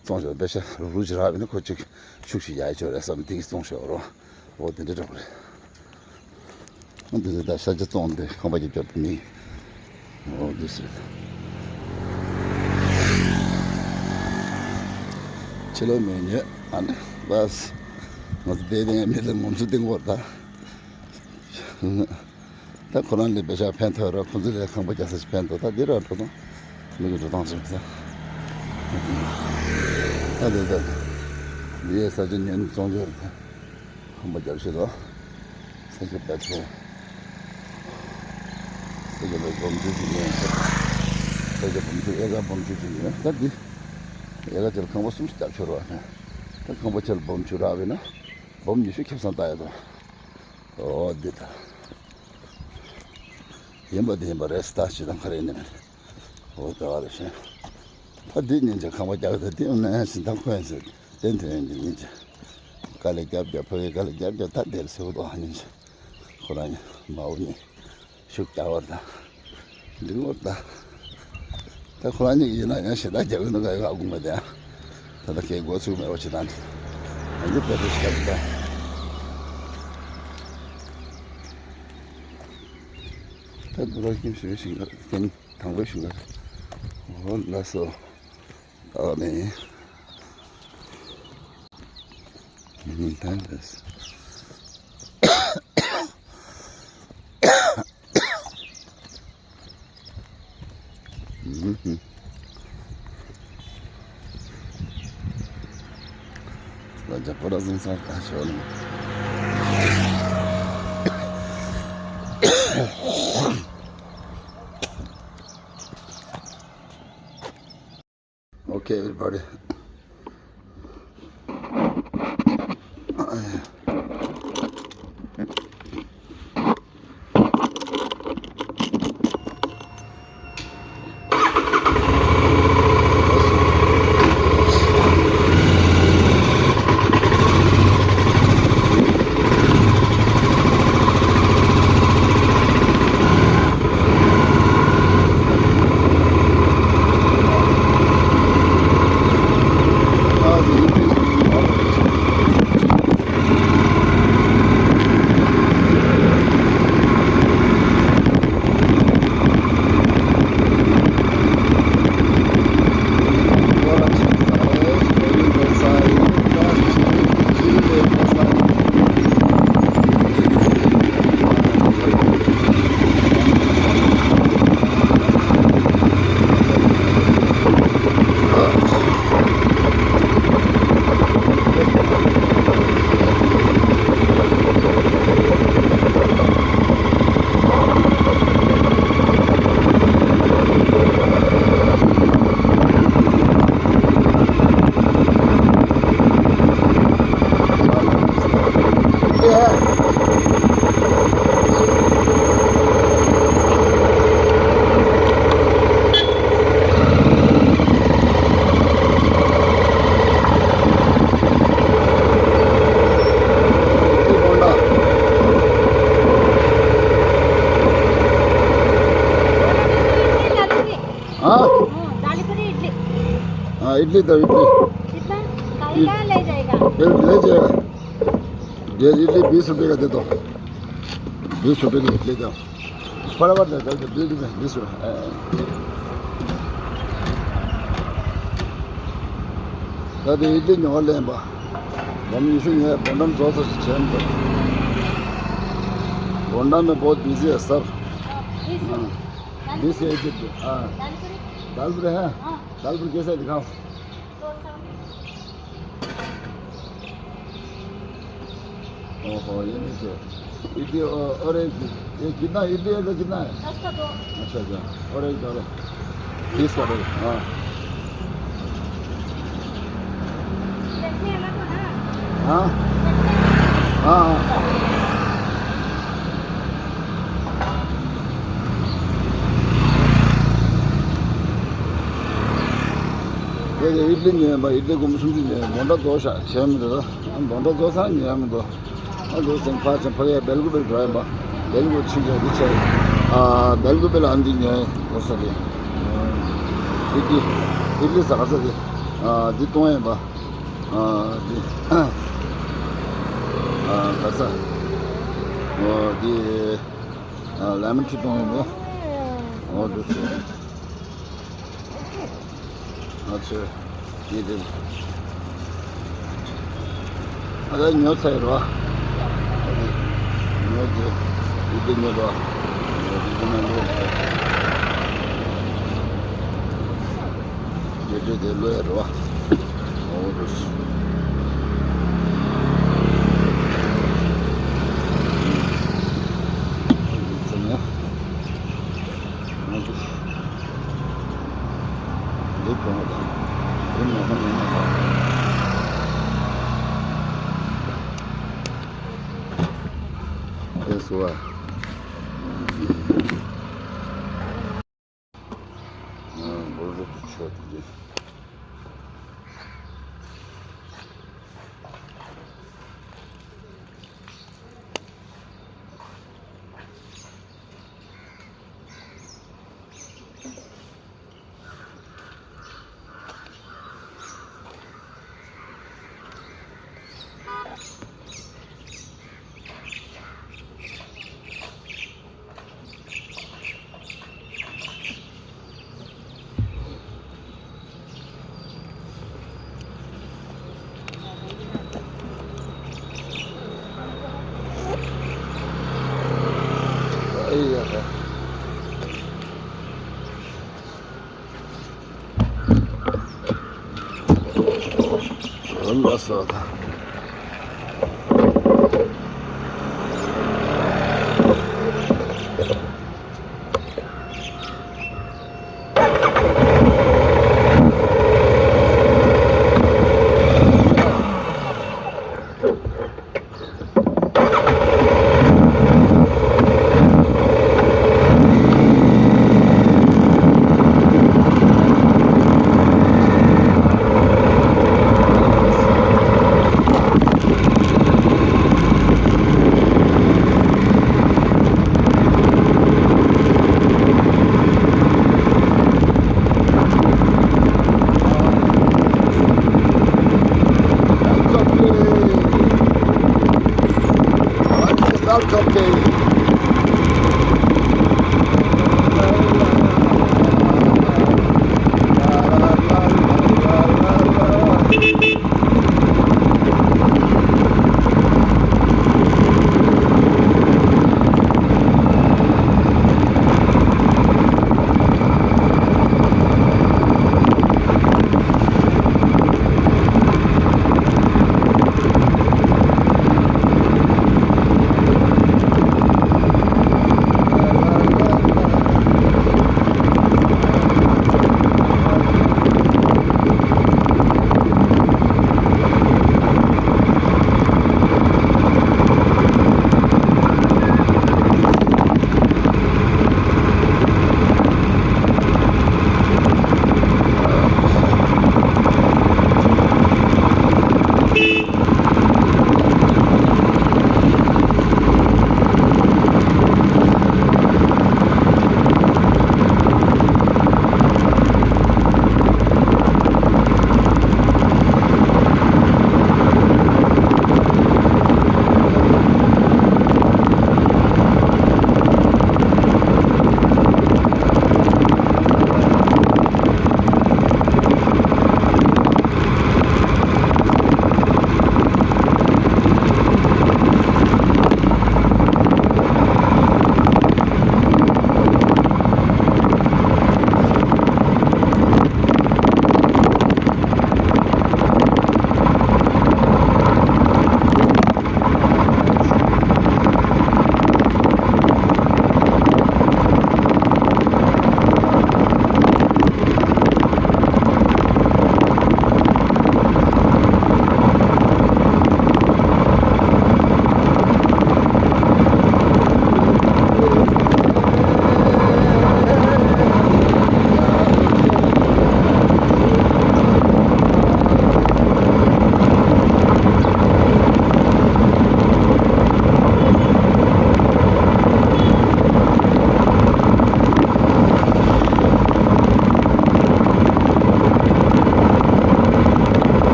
བཙོང་ཞོར་པེ་ཤ་རུག་རུག་ཅིག་རག་པས་ན་ཁོ་ཅིག་ཤུགས་ཤིག་ཡག་ཅིག་ཡོད་རེད་བསམ་དེ་གིས་བཙོང་ཞོར་རོ། འོ་དེ་འདྲ་འདྲ་པོ་རེད། འོ་དེ་ཚོ་ད་ཤ་ཆ་བཙོང་དེ་ཁང་པ་ཅིག་བརྒྱབ་པ་མིན། འོ་དེ་ཟེར། ཕྱི་ལོགས་མི་ཉོས་ཨ་ནི་བས། ང་ཚོ་བསྡད་དེ་མི་ལ་ངོམ་སོ་སྟེང་བོར་ད། ད་ཁོ་རང་ལས་པེ་ཤག་ཕན་ཐོགས་ར། ཁོ་ཚོ་ལས་ཁང་པ་རྒྱག་ས་ཞིག་ཕན་ཐོགས། ད་འདི་ར་འགྲོ་སྟངས། མི་གི་འགྲོ་སྟངས་ཅིག་ད། ད་འདི་ད་འདི་ཡའི་ས་ཆ་ཉོས་ནས་བཙོང་རྒྱུ་རེད། ཁང་པ་རྒྱབ་ཤེས་ལ། ས་ཆ་བེད་ཆོག་ས་ཆ་ལ་སྦོམ་ཆུ་ཞིག་ཉོས། ས་ཆ་སྦོམ་ཆུ། ཨེ་ཀར་སྦོམ་ཆུ་ཞིག་ཉོས། ད་འདི་ཨེ་ཀར་ཆ་ལ་ཁང་པ་གསུམ་ཞིག་རྒྱབ་ཆོག་ར། ད་ཁང་པ་ཆ་ལ་སྦོམ་ཆུ་རག་པས་ན་སྦོམ་ཉི་ཤུ་ཁེ་བཟང་བཏང་ཡ་དང་། ཨོ་འདི་ད། ཡིན་པ་འདི་ཡིན་པ་རེད། ད་ཞེ་དྲག་ག་རེ་ཡིན་ནའི་མེད། ཨོ་ད་ག་རེ་བཤད། ད་འདི་ཉིན་ཅིག་ཁང་པ་རྒྱག་ད་འདི་ཡང་ནས་ཞིང་ཐང་ཁོན་ཟེར། ཏན་ཏན་འདི་ཉིན་ཅིག་དཀའ་ལས་རྒྱབ་རྒྱབ། ཕ་གི་དཀའ་ལས་རྒྱབ་རྒྱབ། ད་འདིར་སེའུ་ཏོག་ཨ་ཉིན་ཅིག་ཁོ་རང་ཉིན་མ་འོ་ཉིན། ཤུགས་རྒྱག་པར་དང་། འདི་ངོ་ད། ད་ཁོ་རང་ཉིད་ཡིན་ན་ཡང་ཞེ་དྲག་རྒྱག་གི་འདུག་ག་ཡོད་ཨ་ཁུ་མ་དེ་ཡང་། ད་ལྟ་ཁའི་འགོ་ཚུགས་མེད་པ་ཅི་དང་། ཨ་འདི་དཔེ་དེ་ཞིག་རྒྱག་གི་ད། ད་འདུག་ར་ཁྱིམ་ཞུ་ཞིང་ཁ་ཁྱིམ་དང་པོའི་ཞིང་ཁ། འོ་ལགས་སོ། ཨ་ནི། ད་ལགས་སོ། ལ་རྒྱ་པོ་ར་ཟུང་སར་ད་ཤོར་ནས། Okay, everybody. हाँ? हाँ, दाल पूरी इडली। हाँ, इडली दो, इडली। कितना? खाएगा, ले जाएगा? ले, ले जाएगा। ये इडली बीस रुपए का दे दो। बीस रुपए की इडली दो। फटाफट ले, जल्दी, बीस रुपए, बीस रुपए। हाँ। ད་དེ་ཨི་ལི་ཉོ་ལེན་པ། འབུམ་ཉི་ཤུ་ཉོས། བོད་འགྲམ་རྫོགས་ཚར་ཞིག་བྱས་འདུག་བོད་འགྲམ་में बहुत बिजी है सब। हाँ। बीस रुपए। हाँ। दाल पूरी? दाल पूरी है? हाँ। दाल पूरी कैसे है दिखाओ। ओहो, ये नहीं है। इडली और, और एक, ये कितना, इडली एक का कितना है? दस का दो। अच्छा, अच्छा। और एक डालो। बीस का डालो। हाँ। चटनी अलग हो ना? हाँ? चटनी अलग। हाँ, हाँ। དེ་ལས་ཨི་ལི་ཉོས་པ། ཨི་ལི་སྒོར་མོ་སུམ་ཅུ་ཉོས། མོན་ཊ་རྫོགས་ཤག་བྱས་མི་འདུག་ད་མོན་ཊ་རྫོགས་ཚར་ཉོས་མི་འདུག་ཨ་འདུག་སེང་ཕར་ཕྱིན། ཕ་གིར་སྦེལ་ཀོབ་འགྲོ་ཡིན་པ། སྦེལ་ཀོབ་ཕྱིན་རྗེས་འདི་བྱས། ཨ་སྦེལ་ཀོབ་ལ་ཨ་འདི་ཉོས་ཡོད་ས་རེད། ཨི་ལི་ཨི་ལི་ཟ་ག་ས་དེ། ཨ་འདི་གཏོང་ཡིན་པ། ཨ་འདི་ཨ་ག་ས། ཨོ་འདི་ཨ་ལེ་མོན་ཊི་གཏོང་ཡིན་པ། ཨོ་འདུག་སེ། ང་ཚོས་ཡིན་དེ། ཨ་ད་ཉོ་ཚར་རོ། ཉོ་རྒྱུ། འདི་དེ་ཉོ་ར། འདི་དེ་ན་ལོས་རེད། ཉོ་རྒྱུ་དེ་ལོས་རེད་བ། འོ་རེད། འདི་ཚོ་ནི། ང་ཚོ་འདི་གོང་དང་། འདི་མ་གོང་ཡིན་ན་ད། དེ་སུ་བ། ང་འགོ་རུ་ཆོད་དེ།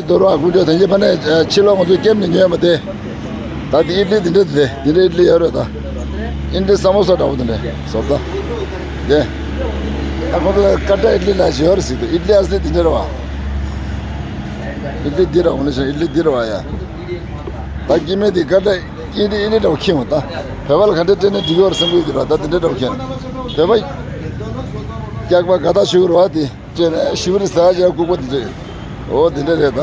དོ་རུ་ཨ་ཁུ་ཅོ་དང་ཡེ་ཕ་ནས་ཕྱི་ལོགས་ང་ཚོ་ཀེམ་ནས་ཉོས་མ་དེ། ད་དེ་ཨིད་ལི་དེ་འདྲ་དེ་དེ་འདྲ་ཨིད་ལི་ཡོད་རེད་ད། ཨིད་ལི་ས་མོ་ས་འདྲ་བོ་དེ་འདྲ་བཟོ་ད། དེ། ད་ཁོ་ཚོ་ཀ་ཏ་ཨིད་ལི་ལ་ཞིག་ཡོད་རེད་ཟེར་དུས་ཨིད་ལི་ཨ་སི་ལི་དེ་འདྲ་རེད་བ། ཨིད་ལི་འདི་རེད་བ་ནས་ཤ་ཨིད་ལི་འདི་རེད་བ་ཡ། ད་སྐྱེ་དམན་དེ་ཀ་ཏ་ཨིད་ལི་ཨིད་ལི་འདྲ་བོ་ཁྱེར་འོང་ད། བོད་པ་ལ་ག་འདྲ་སྤྲད་ན་འགྲིག་གི་ཡོད་རེད་བསམ་གི་འདུག་ར་ད་དེ་འདྲ་འདྲ་བོ་ཁྱེར། བོད་པ། སྐྱག་པ་དགའ་ཐག་ཆོད་གི་རེད་བ་དེ། ཅེས་ནས་ཞི་བ་རི་ཟ་ཅེས་ལྐུགས་པ་དེ་ཚོས། འོ་དེ་འདྲ་རེད་ད།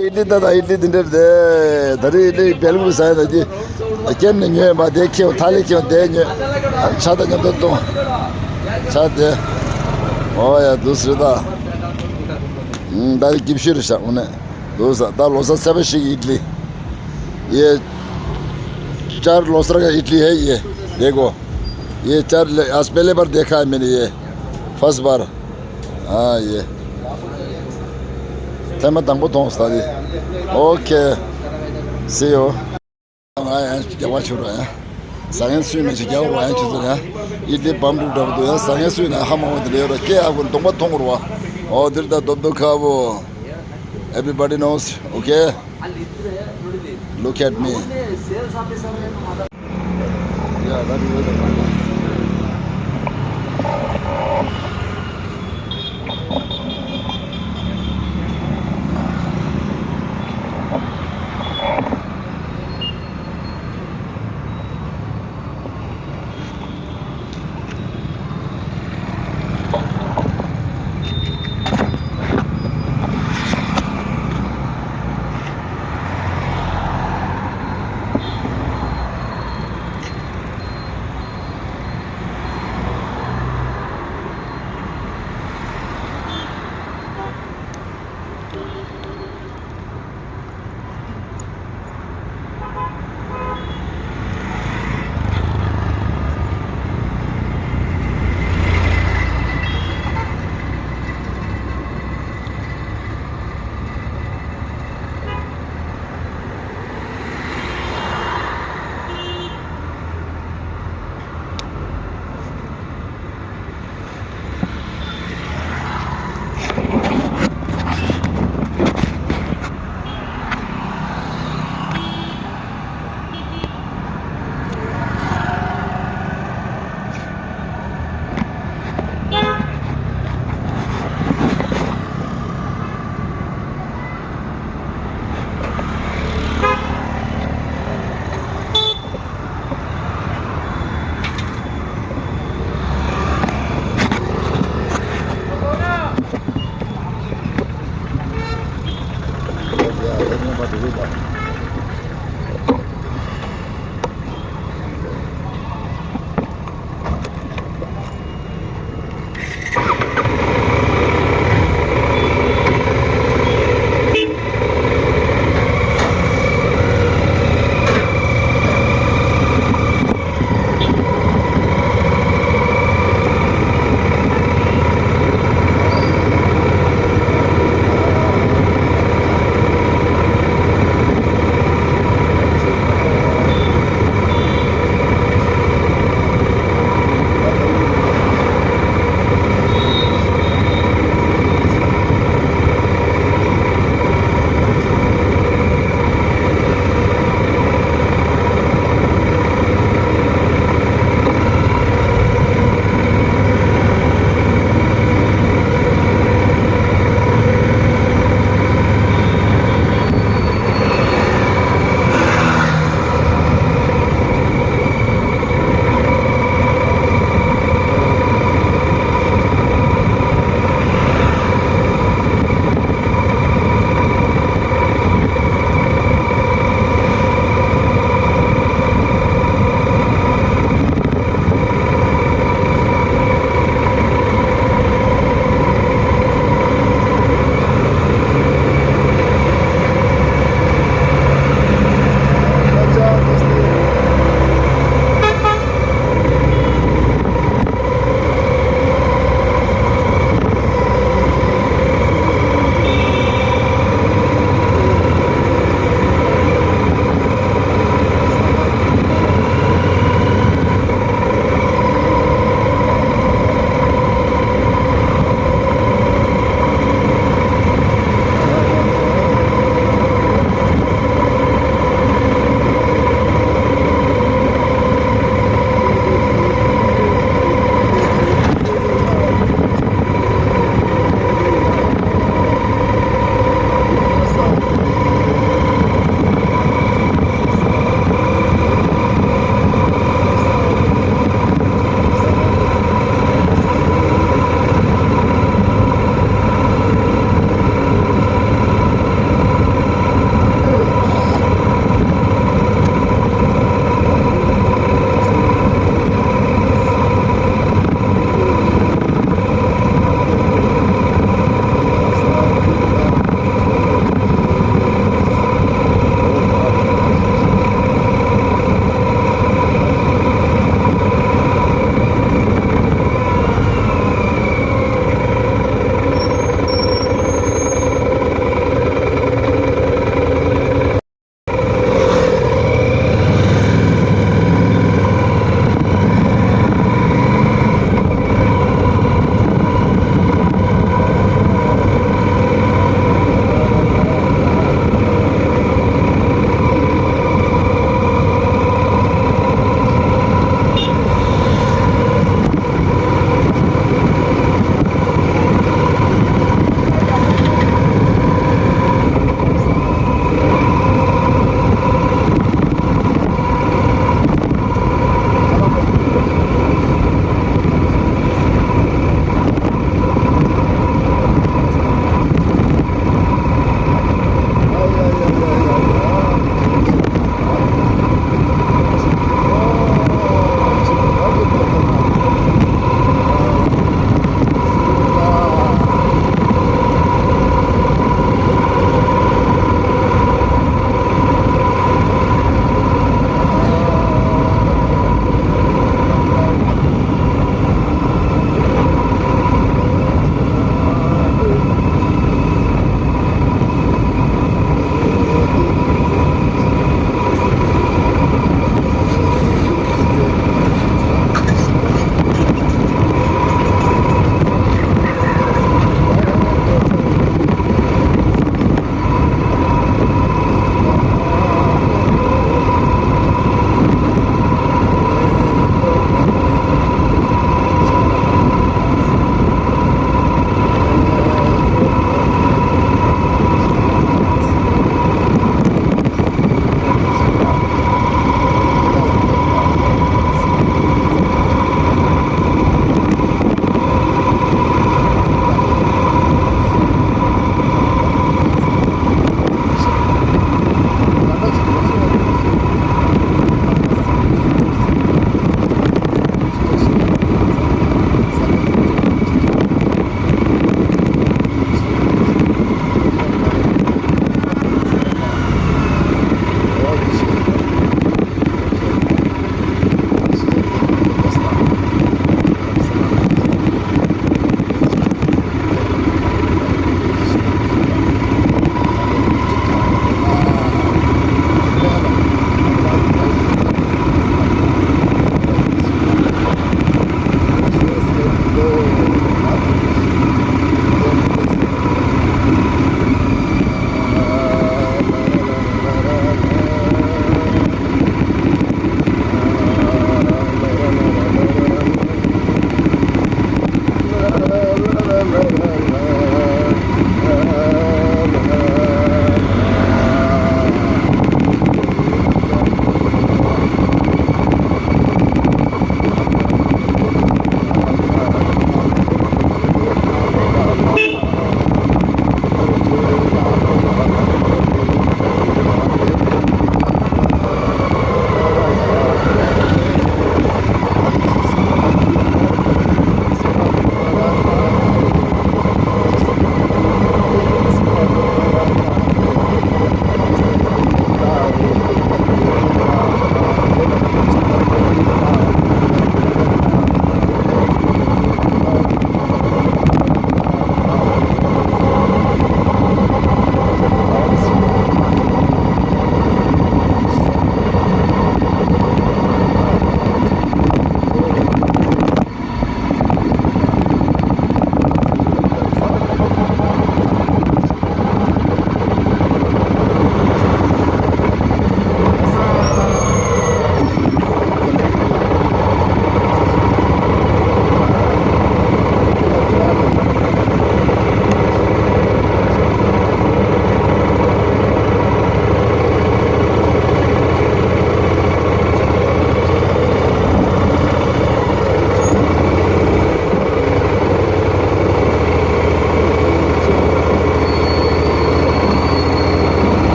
ཨིད་ལི་ད་ད་ཨིད་ལི་དེ་འདྲ་རེད། ད་རེས་ཨིད་ལི་བེལ་ཀུ་ཟ་ཡ་ད་ཀྱི། ཀེམ་ནས་ཉོས་མ་དེ་ཁེའུ་ཐ་ལི་ཁེའུ་དེ་ཉོས། ཆ་ད་མཉམ་དུ་བཏུང་། ཆ་དེ། འོ་ཡ་དུ་སུ་ད། ད་རེས་སྐྱིབ་ཤུ་རེད་ཤག་འོ་ནས། དུ་ས་ད་ལོ་ས་ཚ་བ་ཞིག་ཨིད་ལི། ཡེ། चार लोसर का इडली है ये। देखो। ये चार ले, आज पहले बार देखा है मैंने ये। फर्स्ट बार। हाँ, ये। ཐེངས་མ་དང་པོ་མཐོང་ས་དེ། ཨོ་ཁེ། See you། ང་ཡང་རྒྱག་པ་ཆུ་ར་ཡང་། ཟ་ངན་སུས་མི་བྱེད་རྒྱག་པ་ཡང་ཆུ་ཚོད་ཡང་། ཡིད་བདེ་བམ་རུ་འདྲ་པོ་འདུག་ཡང་ཟ་ངན་སུས་ན་ཧ་མ་འོང་དེ་ལས་ར་སྐད་ཨ་ཁུ་གདོང་པ་མཐོང་རུ་བ། ཨོ་དེར་ད་རྡོབ་རྡོབ་ཁ་བོ། Everybody knows, okay? Look at me.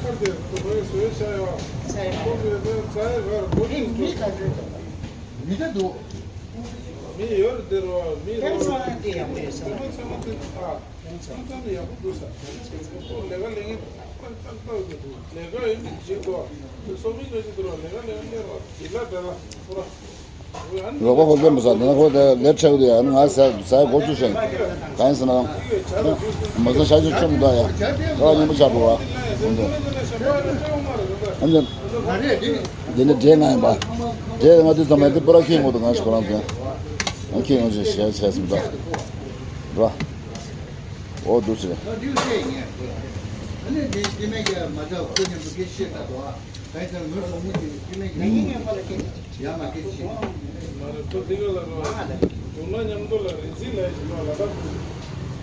ཁར་དེར་དུ་བའི་བཟོས་བྱ་ཡོད། ཁོང་གིས་དེ་རྩ་ཡི་གར་མི་མི་ད་འགྲོ། མི་ད་འདུག་མི་ཡོད་དེ་རོ། མི་རོ། ཁྱེད་ཚོ་ཨ་དེ་ཡག་པོ་ཡོད་ས་རེད། ཚང་མ་ཚང་མ་དེ་ཨ། ཚང་མ་ཚང་མ་ཡག་པོ་འདུག་ས། ཁོ་ལས་ཀ་ལས་ངན་ཏག་ཏག་ཏག་འདུག་ལས་ཀ་ཡིན་གཅིག་གོ། སོ་མི་ལ་གཅིག་དུ་རོ། ལས་ཀ་ལས་ངན་ལས་རོ། དེ་ལ་དེ་ལ་ཁོ་ར། རོགས་པ་ཁོ་ལེན་པ་ས་དེ་ན་ཁོ་དེ་ལས་འཕྲལ་དུ་ཡ་ང་ཟ་ཟ་འགོ་ཚུགས་ཤིང་། གང་ཡིན་ཟེར་ན། མ་ཟ་ཤ་ཆུ་ཆུ་མི་འདུག་ཡ། ཁ་ཉན་པོ་ཆགས་འགྲོ་བ། ཨ་ནི། འདི་ནི་འདྲེ་ང་ཡིན་པ། འདྲེ་ང་དུས་ཙམ་པ་འདི་པུ་ར་ཁྱེད་ངོ་དུ་ང་ཞིག་ཁོ་རང་ཚོ། ང་ཁྱེད་ངོ་ཞིག་ཞེས་བྱས་སོང་ད། ར། འོ་འདུག་ཟེར། མ་རེད། ཁོ་འདི་ག་ལ་རོ། དུ་མ་མཉམ་དུ་ལ་རེ་ཟིན་ལ་ཞིག་ལ་ལ་དྭགས་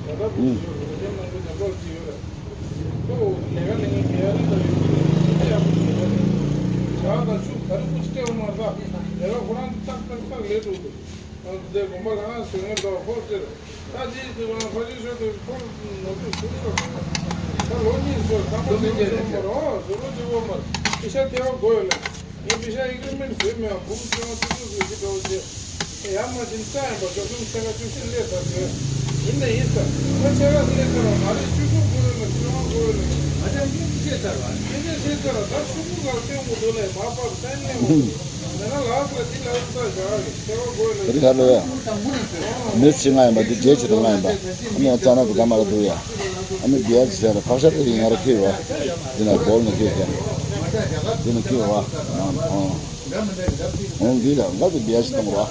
ལ་དྭགས་ཀྱི་ཡོད་རེད། མཉམ་ནང་དུ་མཉམ་པོ་ཅི་ཡོད་རེད། ཁོ་ལས་ཀ་ལས་ངན་ག་རེ་ལ་ཡོད་ཀྱི་རེད། ཅི་ཡག་པོ་ཡོད་རེད། ཇ་དང་ཆུ་ག་རེ་ཀུ་ཅི་སྤྲད་པ་མ་རེད། ད་ལས་ཀ་ཁོ་རང་ཏག་ཏག་ཏག་ལས་འགྲོ་འདུག་ཨ་འདི་དགོན་པ་ལ་ང་བཟོས་ངན་འགྲོ་ཧོབ་སྟེར། ད་ཅི་དེ་ང་ཕ་ཆེ་ཤོས་དེ་ཁོ་ནོར་དུ་ཟུར་ལ། ད་ལོ་གཉིས་སོ་ད་མ་ཟུར་ལོ་ཅི་བོ་མ་རོ། ཟུར་ལོ་ཅི་བོ་མ་རོ། ཨི་ཤ་ཐེ་བ་དགོས་ཡོད་ལ། ངས་ཨི་ཤ་ཨི་ཀི་རི་མེན་ཊི་བཟོས་མེད་པ། འབུམ་བཅོ་ལྔ་བཅུ་དྲུག་ཟེར་གྱི་འགྲོ་རྗེས། ཡ་མ་ཅིན་ཙ་ཡིན་པ་ཅོ་ཅུང་ཚེ་ག་བཅུ་བཞི་སླེབས་ཚར་ཟེར། ཡིན་ན་ཡིན་ས། ད་ཚེ་ག་སླེབས་ཚར་བ་མ་རེད། བཅུ་དྲུག་དགོས་ཡོད་ལ་བཅུ་ལྔ་དགོས་ཡོད་ལ། ང་ཅག་གཉིས་ཀྱིས་ཤེས་ཚར་བ། ཤེས་ཚར་ཤེས་ཚར་བ། ད་ཆུ་བུར་ལ་སྟོན་དགོས་འདུག་ལས་མ་པབ་ས་ཡིན་ལས་མ་འདུག་མེད་ན་ལགས་ལ་འདི་ལ་ཡོད་ས་བཞག་གི་ཚེ་ག་དགོས་ཡོད་ལ། རི་ཧ་ལོ་ཡ། མི་སུ་ང་ཡིན་པ་འདི་རྗེས་ཆེ་དང་ང་ཡིན་པ། ཨ་ནི་ང་ཅག་ན་དུ་ག་མ་ར་འདུག་ཡ། ཨ་ནི་བི་ཡ་ཟེར་ལ་ཕག་ཤ་དེ་ཡིན་ང་ར་ཁྱེར་བ། འདི་ན་སྦོལ་ནས་ཁྱེར་ཀྱང་། འདི་ན་ཁྱེར་བ། ང་ཨང་། འོང་འདི་ལ་ང་ཚོ་བི་ཡ་ཞིག་གཏོང་ར། ང་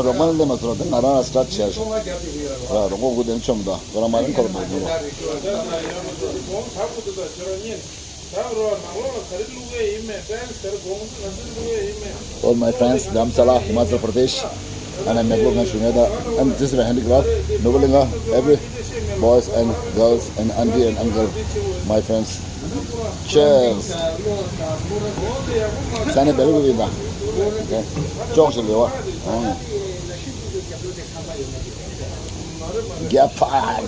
རོགས་མ་ལ་སླེབས་མ་ཚོར་བ་དེ་ང་རང་ལ་སི་ཊར་ཊི་བྱས་ཤོག་ར་རོགས་མགོ་དགུ་དེ་ནི་ཆོམ་དང་ཁོ་རང་མ་རེད་ཁོ་ར་མ་རེད་འདུག་ར། All my friends, Dharamsala, Himachal Pradesh, and I'm Meklok and Shuneda, and this is my handicraft. Nobulinga, every boys and girls and auntie and uncle, my friends. Cheers. Sana belu ko bida. Chok se lewa. Gya pas.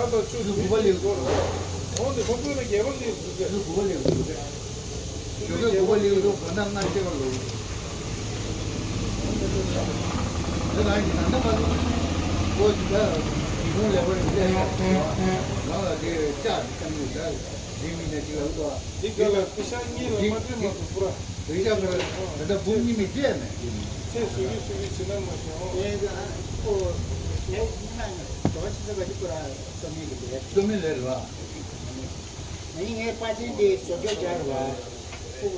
ཞོགས་ཀས་དགུ་པ་ལེགས་འདུག་ཞོགས་ཀས་དགུ་པ་ལེགས་འདུག་ད་ནང་ལྟེ་བ་ལོ། ད་ནང་གི་ནང་ད་མ་ལོ། ཁོ་ཅི་ད་ཉི་ཧོང་ལེགས་པར་ཡོད་ལ་ཡོད་ནང་ལ་དེ་ལྕགས་ཀྱི་ཀྱང་ཡོད་ད། དེ་མི་ནས་ཅི་ལ་ལོ། འདི་ག་ལ་ཁུ་ཤ་གཉིས་ལ་མ་འདྲེས་མ་ཐུབ་པུ་ར། དེ་ཤ་ག་ད་ལྟ་འབུམ་གཉིས་མི་བཅད་མེད། ཚེ་སུ་ཡི་སུ་ཡི་ཕྱི་ན་མ་ཤོང་། ཨེ་ད་ཨ་ཁོ་ནས་ནང་ནས་དོ་ཅི་ད་ག་ཅི་པུ་ར་སོ་མི་གི་དེ། སོ་མི་ལེར་བ། ངའི་ངའི་པ་ཅན་དེ་བཟོ་བཅོས་སྦྱར་བ། ཁོ་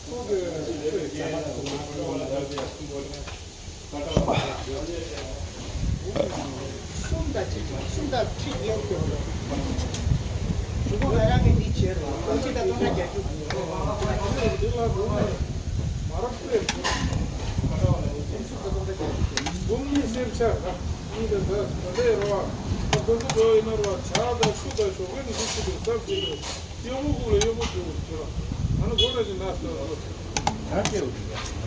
ཁོ་གི་ཁོ་གི་བྱ་བ་ལ་ཁོ་མ་ཁོ་ལ་ད་དེ་ཁོ་ལ་ད་ད་བ་ད་གསུམ་དང་གཅིག་གསུམ་དང་ཁྲི་ཡན་དེ་ཞུ་གོ་ང་རང་གི་འདི་བྱེད་རོགས་ཁོ་ཅི་ད་ལྟ་ན་རྒྱ་རྒྱུ། འདི་ལ་འགྲོ་ན་མ་རབས་པས། འབུམ་གཉིས་གསེར་ཆ་གཉིས་དང་ཟླ་ཟླ་ཡོད་རོགས། ཁོ་ཚོ་འགྲོ་ཡིན་ན་རོགས། ཇ་དང་ཆུ་དང་ཞོགས་ཀས་ནས་ཤུགས་ཆུ་དང་སབ་ཆུ་དང་གཡོག་མོ་སྒུག་ལ་གཡོག་མོ་སྒུག་ཆུ་རོགས། ཨ་ནི་སྒོ་ལ་ཅིག་ན་སོ་སོ། ཇ་སྐྱེལ་བ་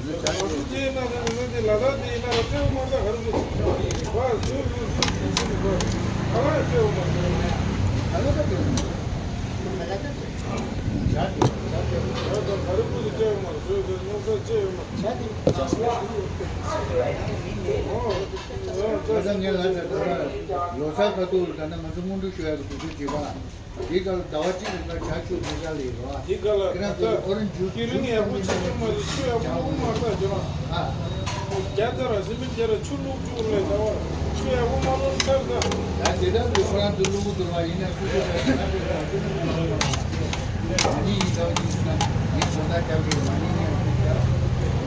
རེད། ང་ཚོ་ཇ་སྐྱེལ་བ་རེད། ཇ་སྐྱེལ་ན་ནི་ང་ཚོ་ལ་དྭགས་དེ་ཡིན་ན་ར་སྤྲེའུ་མ་ད་ག་རུ་ཅིག་བ་ཟུར་ཟུར་ཟུར་ཟུར་ཟུར་ཟུར་ཁ་ལག་སྤྲེའུ་མ་ད་ཁ་ལག་ད་སྤྲེའུ་མ་ད་ཇ་སྐྱེལ་བ་ཇ་སྐྱེལ་བ་ཇ་སྐྱེལ་བ་ད་ག་རུ་ཀུ་ཟེར་སྤྲེའུ་མ་ཟུར་ཟུར་ཉོ་ས་སྤྲེའུ་མ་ཇ་དེ་ཇ་སྐྱེལ་བ་ཨོ་ད་ངས་ལ་ད་ད་ལོ་གསར་ཁ་ཐུག་ད་ནི་ང་ཚོ་སྔོན་འགྲོ་ཞུ་ཡག་གི་འདུག་རྒྱུ་བྱེད་པ། དེའི་སྐབས་ལ་ཟླ་བ་གཅིག་རིང་ལ་ཇ་བཅུ་དེ་ལྟར་ལས་རོ། དེའི་སྐབས་ལ་ཁྱེད་རང་ཚོ་ཨོ་རེན་ཇུ་སི་དེ་རིང་ཡག་པོ་ཆགས་ཀྱི་མ་རེད། ཆུ་ཡག་པོ་མ་རེད་ད་ཇོ་ལགས། ཨ། རྒྱ་ཚ་ར་སི་མིན་རྒྱ་ར་ཆུ་བླུགས་བཅུག་རེད་ད་བར་ཆུ་ཡག་པོ་མ་རེད་ཆར་ད། ད་དེ་ལྟར་དུ་ཁོ་རང་ཚོ་བླུགས་འདུག་བ་ཡིན་ན་སུ་ཚོ་ད་ཇོ་ལགས་ཁྱེད་རང་ཚོ་མ་ནི་ཡིན་ད་ཡིན་ན་ཡིན་ཁོ་ན་རྒྱབ་ཀྱི་མ་ནི་ཡིན་ཡང་ཁོ་རྒྱབ་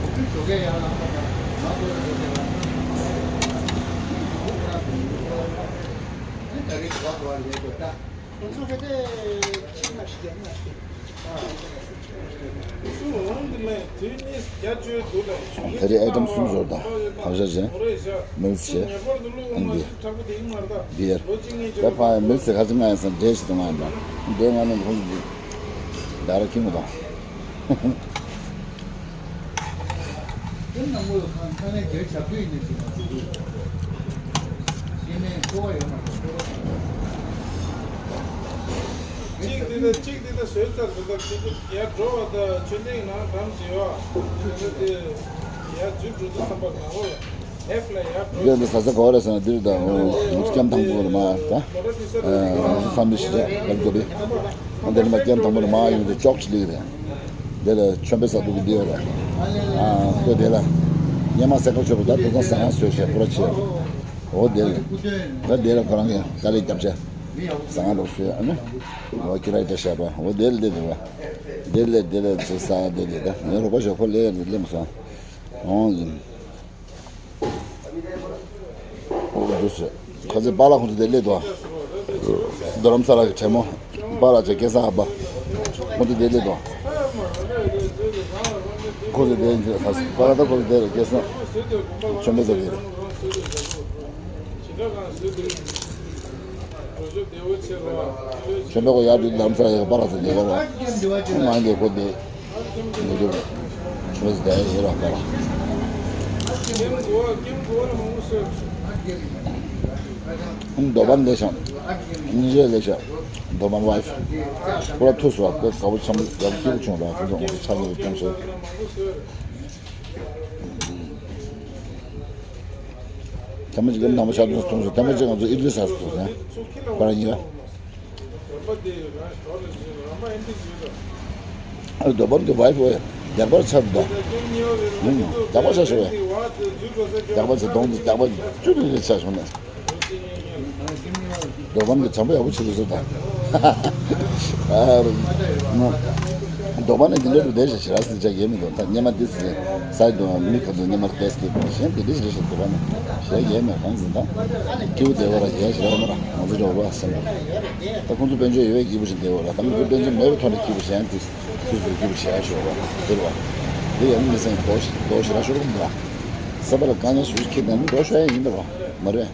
ཁོ་ཚོ་ཞོགས་ཀས་ཡར་ལངས་པ་དང་ང་ཚོ་ལ་ཞོགས་ཀས་ལངས་པ་ཁོ་རང་ཚོ་ཡིན་ཁོ་རང་ཚོ་ཡིན་ཁོ་རང་ཚོ་ད་རེས་ག་བ་ལས་དོ་ད། ཁོང་ཚོ་ག་དེ་ཕྱི་མ་ཞིག་ཡང་མ་ཤེས། ད་རེས་ཨའི་ཊམ་གསུམ་བཟོ་ད། ཕག་ཤ་བྱས། མིལ་ཚི་བྱས། ཨ་ནི་འདི། བི་ཡར། ད་ཕ་མིལ་ཚི་ཁ་ཅིག་ང་ཡང་སང་འབྲས་ཞིག་ཏུ་ང་ཡང་འབྲས་ང་ནང་ཁོང་གི་ད་ར་ཁྱིམ་གྱི་དང་། དེ་ནང་ལོགས་ཁང་ཁང་ནས་དེར་ཞབས་ཞུ་ཡིན་ནས་ཞིག་མ་ཞུ་དགོས། ཤེས་མེད་འཚོ་བ་ཡོད་མ་རེད་འཚོ་བ་ཞིག་མ་རེད། གཅིག་འདི་དང་གཅིག་འདི་དང་བཟོས་ཚར་འདི་དང་དེ་ཚོ་ཡར་འགྲོ་བ་དང་ཆོས་ལྡན་ནང་འགྲམ་བྱེ་བ་དེ་ཚོ་དེ་ཡར་འཛུལ་འགྲོ་དུས་ཙམ་པ་ནང་ལོགས་ལ་ཧེབ་ལ་ཡར་འགྲོ། འདི་འདི་ཟ་ས་ག་བ་རེད་ཟེར་ན་འདིར་དང་ང་ཚོ་སྐྱབས་དང་པོ་རེད་མ་ད་ང་ཚོ་བསམ་འདི་ཞིག་རེད་ལབ་དགོས་པས། འདི་ནི་མ་སྐྱབས་དང་པོ་རེད་མ་ཡོང་དུས་ཅོག་ཅིག་ལིག་རེད། དེ་ལ་ཆོས་པའི་ས་འདུག་གི་འདི་ཡོད་རེད། ཨ་ཁོས་དེ་ལ་སྙེ་མ་སེ་ཁ་ཆོས་པ་ད་དུ་ཚང་ཟ་ཡང་བཟོས་བྱས་ཁོ་ར་ཆེ། འོ་དེ་ལ་ད་དེ་ལ་ཁོ་རང་གི་དཀའ་ལས་རྒྱབ་བྱས་ཟ་ཡང་འདུག་བཟོས་ཨ་ནི་འོ་ཁྱི་ར་ད་བཤད་པ་འོ་དེ་ལ་དེ་དེ་བ་དེ་ལ་དེ་ལ་ཚོ་ས་དེ་ལ་ད་ངའི་རོགས་པ་ཞོག་ཁོ་ལས་ལས་མ་སོང་། འོང་ཡིན། ཨོ་འདུག་སེ། ཁ་ཚེ་པཱ་ལགས་ཁོང་ཚོ་དེ་སླེབས་འདུག་ཨ། རྡ་རམ་ས་ལ་གི་གྲས་མོ། པཱ་ལགས་ཚེ་སྐལ་བཟང་ཨ་ཕ། ཁོང་ཚོ་དེ་སླེབས་འདུག་ཁོང་ཚོ་དེ་ཁ་ཚེ་པཱ་ལགས་ད་ཁོང་ཚོ་དེ་རེད་སྐལ་བཟང་། ཆོས་མེད་ས་དེ་རེད། ཆོས་པ་ཁོ་ཡར་དུ་ལམ་སང་ཡར་པ་ལ་ཚོ་ཉེ་བར་བ། ཁོ་མ་ཡིན་པའི་ཁོ་དེ། ཉེ་དུ་ཆོས་དེ་ཡོད་ལ་པ་ལ། ཁོང་རྡོ་པམ་ལས་ཤག་ཉིན་རེ་ལས་ཤག་རྡོ་པམ་ཝའི་ཕི། ཁོ་ལ་ཐུག་སོང་བ་དགའ་པོ་ཆེན་པོ་དགའ་པོ་སྐྱིད་པོ་བྱུང་ར་ཁོ་ཚོ་ངོ་ཚ་ཆགས་ཀྱི་གཏོང་སོང་། ཐེངས་མ་གཅིག་གམ་ནང་པ་ཤར་དུ་ཐུག་སོང་། ཐེངས་མ་གཅིག་ང་ཚོ་ཨི་ལི་ས་སུ་ཐུག་སོང་། ཁོ་རང་གཉིས་ལ། ཨ་རྡོ་པམ་གྱི་ཝའི་ཕི་ཡག་པར་ཆགས་འདུག་རྒྱག་པར་ཆགས་ཤོག་རྒྱག་པར་ཆགས་གདོང་དུ་རྒྱག་པར་ཅུ་རེ་རེ་ཆགས་བྱུང་ནས། རྡོ་པམ་གྱི་བྱམས་པོ་ཡག་པོ་བྱེད་དུ་བཟོ་དང་། རྡོ་པམ་ནི་འདི་འདྲ་རུ་བསྡད་ཞེས་ཞེ་ར་སི་ཅག་ཡེ་མི་འདུག་ད་སྙེ་མ་འདི་སི་སའི་འདུག་མི་ཁ་འདུག་སྙེ་མ་ཏེས་ཏེ་གཞན་འདི་འདྲ་ཞེ་རེ་ཞེ་རྡོ་པམ་ནི་ཞེ་ཡེ་མེད་གང་ཟིན་ད། སྐྱིད་པོ་བསྡད་པ་ར་ཡེ་ཞེ་ར་མ་ར་ང་ཚོ་འགྲོ་བ་སེམས་པ། ད་ཁོང་ཚོ་དཔལ་འབྱོར་ཡོད་པའི་སྐྱིད་པོ་ཞིག་བསྡད་པ་ར་ད་ང་ཚོ་དཔལ་འབྱོར་མེད་པའི་ཐོག་ནས་སྐྱིད་པོ་གཞན་དེ་སུ་སུ་སྐྱིད་པོ་བྱས་ཞོར་བ་དེ་ར་བ། འདི་ཡང་མི་སེམས་རྡོ་ཞེ་ར་ཤོར་གི་མི་འདུག་སེམས་པ་ལ་དཀའ་ངལ་ཞེ་པོ་ཅིག་འཁྱེར་ནས་འགྲོ་ཤོར་ཡ་ཡིན་འདུག་བ་མ་རེད།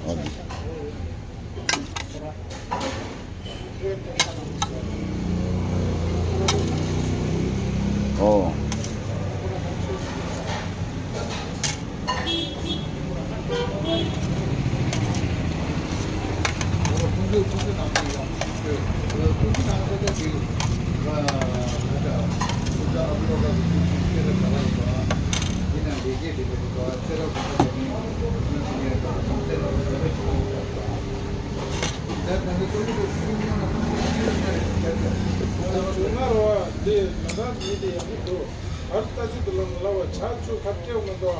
འོ་དེ། ཨོ། ད་ང་ཚོ་ཀུན་སློང་ཀུན་སློང་ན་ཁོང་ཚོ་ཀུན་སློང་ན་རེ་བྱེད་ཀྱི་ཡོད་ན་རེད་བྱ་བྱ། ད་ང་ཚོ་ཀུན་སློང་ཀུན་སློང་ན་ཁོང་ཚོ་ཀུན་སློང་ན་རེ་བྱ་བྱ། ད་ང་ཚོ་ཀུན་སློང་ན་རེ་བ་འདི་ང་རང་མི་དེ་ཡག་པོ་འདུག་ཨར་ལྟ་ཅི་དུ་ལ་ལ་བ་ཆ་ཆུ་ཁ་སྐྱེ་མ་འདུག་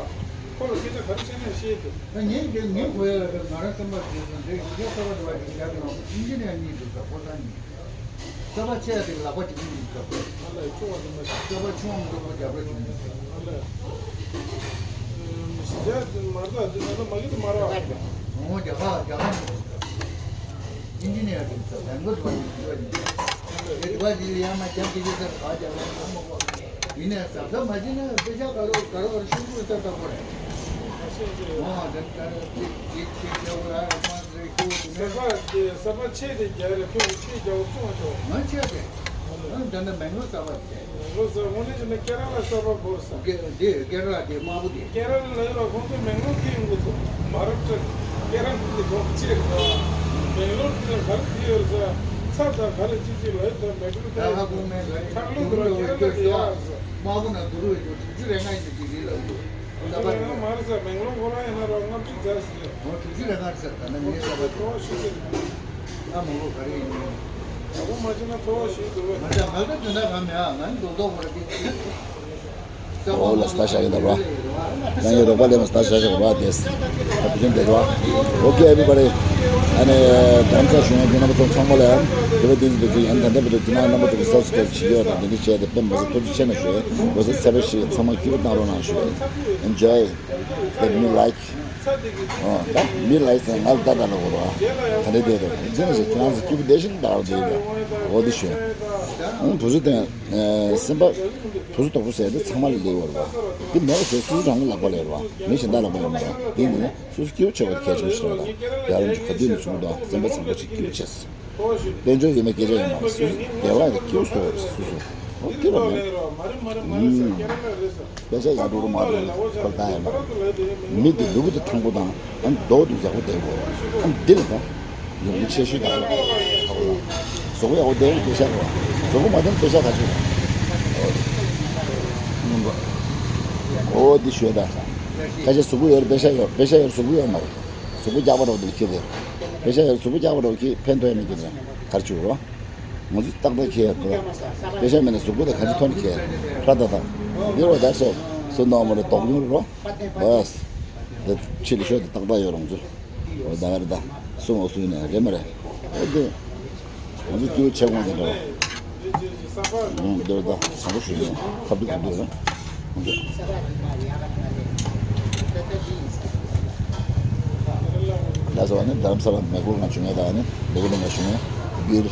ཁོ་ལ་སྐད་ཆ་ག་རེ་བཤད་ན་ཤེས་ཏེ། ད་ངས་ཀྱང་ངས་གོ་ཡ་ལ་ང་རང་བསམ་པ་བྱས་སོང་འདི་ཡིག་ཆ་གསར་པ་འདྲ་བ་ཞིག་རྒྱབ་ཡོང་ཨིན་ཇི་ནི་ཡར་གཉིས་འདུག་ས་ཁོ་ཚང་གཉིས། གསར་པ་ཆེ་ཡ་དེ་ལག་པ་གཅིག་མི་འདུག་ག་ཨ་ལས་ཆུང་བ་དེ་མ་གསར་པ་ཆུང་བ་མི་འདུག་ཁོ་རྒྱབ་ར་གཅིག་མི་འདུག་ག་ཨ་ལས། མི་ཤི་རྒྱ་དེ་མར་ད་དེ་ད་ལྟ་མ་གི་དེ་མར་བ། ཨོ་རྒྱ་གར་རྒྱ་གར་མི་འདུག་ག་ཨིན་ཇི་ནི་ཡར་དེ་འདུག་ས་ལན་གོ་དེ་མ་གི་འདུག་ག་རེ་བ་འདི་ལ་ཡང་མ་འཁྱམ་གྱི་ཡོད་ས་ག་རྒྱབ་ལ་ཡང་མ་གོ། ཡིན་ནའི་གཟབ་གཟབ་མ་བྱས་ན་དཔེ་ཆ་ག་ལོ་ག་ལོ་བར་ཤུགས་པོ་ལྟ་ལྟ་བོ་རེད། ཨོ་དེ་ལྟར་ཅིག་ཅིག་ཅིག་རྒྱབ་ལ་ཡང་མ་རེད་ཁྱོད་དེ་ནས། གསར་པ་དེ་གསར་པ་ཆེ་དེ་རྒྱ་རེད། ཁྱོད་ཆེ་རྒྱ་བོ་ཚོང་བ་ཆོག་ང་ཆེ་དེ། ཨོ་ད་ནི་མེང་ལོ་གསར་པ་དེ། ལོ་གསར་དངོས་གནས་བྱས་ན་ཁྱེད་རང་ལ་གསར་པ་བོར་ས། དེ་སྐེ་རགས་དེ་དམར་པོ་དེ། ཁྱེད་རང་ལ་ཡོད་ལ་ཁོང་ཚོ་མེང་ལོར་ཁྱེད་ཡོང་གི་འདུག་མ་རབས་ཁྲལ། ཁྱེད་རང་ཁྱེད་དེ་གོང་ཆེ་རེད་བ། མེང་ལོར་ཁྱེད་ལ་ག་རེ་ཁྱེད་ཡོད་ས། ཚ་དང་ག་རེ་ཅི་ཅི་ལ་ཡོད་དང་མེ་ཀྲུ་ད་ཧ་གོ་མེད་ལ་ཁྲག་རླུང་དུ་ར་ཁྱེད་རང་ལ་དེ་ཡག་ས། དམར་པོ་ན་དུ་རུ་ཡོད་དྲུག་ཅུ་རེ་ལྔ་ཡིན་དུ་ཅི་རེད་ལ་ཡོད། ད་པ་རེད། མ་རེད་ས། མེང་ལོར་ཁོ་རང་ཡིན་ན་ར་ལྔ་བཅུ་ཙམ་ཞིག་རེད། འོ་དྲུག་ཅུ་རེ་ལྔ་ས་ད་ནི་ངའི་ས་པ་དེ། ཁོ་ཤི་ཟེར། ང་མང་པོ་ག་རེ་ཡིན་མིན། ད་པོ་མ་བྱས་ན་ཁོ་ཤི་འདུག་བས། ང་ད་ང་ད་དོན་དག་གང་མེད་ཨ། ང་ནི་རྡོག་རྡོག་པོ་རེད་དེ། འོ་ལ་སྟ་ཤ་ཡིན་ད་ར། ང་ཡི་རོགས་པ་ལས་མ་སྟ་ཤ་ཤ་ར་དེས། ད་བུ་ཆེན་དེ་ར། Okay everybody. ཨ་ནི་དམ་ཚ་ཞུ་ཡང་དེ་རྣམ་པ་ཚོ་ཚང་མ་ལ་ཡང་དེ་བ་དེ་འདི་ཚོ་ཡང་ད་ལྟ་བར་དུ་དེ་ན་རྣམ་པ་ཚོ་གི་སབ་སི་ཀ་རེབ་བྱེད་ཀྱི་ཡོད་དང་དེ་འདྲ་བྱས་ཏེ་དཔེ་མ་ཟད་ཐུགས་རྗེ་ཆེ་ན་ཞུ་ཡ། ལོ་གསར་ཚེས་པ་ཞིག་ཚང་མ་སྐྱིད་པོ་གནང་རོགས་གནང་ཞུ་ཡ། Enjoy. Let me like. ཨོ་ད་མི་ལ་ཡིག་ཚང་ང་ལ་ལྟ་ད་ལ་གོ་ར། ད་ནི་དེ་རེད། ཁྱེད་རང་ཚོ་སྐྱིད་པོ་བདེ་ཞིང་དར་བ་དེ་རེད། འོ་དེ་ཞུ། ཨང་བུ་ཚོ་དང་སེམས་པ་བུ་ཚོ་དོག་པོ་ཟེར་དེ་ཚང་མ་ལ་ལེགས་བར་བ། དེ་མེད་པ་ཟེར་སུ་རང་ལ་ལག་པ་ལེགས་བ། མི་གཞན་དག་ལག་པ་ལེགས་མ་ར། དེ་ནི་སུ་སྐྱིད་པོ་ཆེ་བ་གལ་ཆེན་ཞིག་རེད། ཡ་རང་གི་ག་དུས་ནས་བཟུང་དང་སེམས་པ་བཟང་པོ་ཞིག་སྐྱིད་པོ་བྱས། དཔལ་འབྱོར་ཡོད་མེད་སྐད་ཆ་ཡོད་མ་རེད། སུ་བདེ་བ་ཡོད་སྐྱིད་པོ་སོ་རེད་སུ་སུ། ཨོ་སྐྱིད་པ་མེད། ཨུམ། དཔེ་ཆ་ཡག་འགྲོ་རུ་མ་འགྲོ་ཁོ་ལྟ་ཡ་མ་རེད། མི་དེ་ལུས་པོ་དེ་ཐང་པོ་དང་ཨ་ནི་མདོག་དེ་ཡག་པོ་བསྡད་དགོས། ཨ་ནི་འདི་ལ་ད་ཡོང་རྒྱུ་ཆེ་ཤོས་དག་ལ་ཧ་གོ་ལ། གཟུགས་པོ་ཡག་པོ་བསྡད་ན་དཔེ་ཆ་རེད་བ། གཟུགས་པོ་མ་བསྡད་ན་དཔེ་ཆ་ག་ཚོད་རེད། ཨོ་འདི་ཞོད་ད། ཁ་ཤས་གཟུགས་པོ་ཡོད་རེད་དཔེ་ཆ་ཡོད་དཔེ་ཆ་ཡོད་གཟུགས་པོ་ཡོད་མ་རེད། གཟུགས་པོ་རྒྱགས་པ་རོགས་དེ་ཁྱེད་དེ། དཔེ་ཆ་ཡོད་གཟུགས་པོ་རྒྱགས་པ་རོགས་ཁྱེད་ཕན་ཐོགས་ཡ་མི་འདུག་ན་གར་བཅུག་རོགས། ང་ཚོ་ཏག་ཏག་ཁྱེར་ཡོད་པ། དཔེ་ཆ་མེད་ན་གཟུགས་པོ་དང་ག་ཚོད་ཐོན་ཁྱེར་ཧྲ་ད་ད། འདི་རོ་ད་སོ་སོ་ནོ་མོ་རེ་དོག་ཡོང་རོ། བས། འདི་ཕྱི་ལ་ཤོད་དེ་ཏག་ཏག་ཡོད་རང་ཚོ། འོ་ད་ག་རེ་ད། སུ་མོ་སུ་ཡིན་ན་རེད་མ་རེད། འོ་དེ། ང་ཚོ་སྐྱིད་པོ་བྱེད་དགོས་དེ་འདྲ་བ། འདི་རོ་ད་བཟང་པོ་ཞུ་ཡིན་ཁ་བསྡུ་ག་འདུག་ཡོད། ལགས་སོ། ཨ་ནི་རྡ་རམ་ས་ལ་མེ་འཁོར་ནང་བྱུང་ཡ་དང་ཨ་ནི་ལེགས་པོ་ནང་བྱུང་ཡ་སྦིར་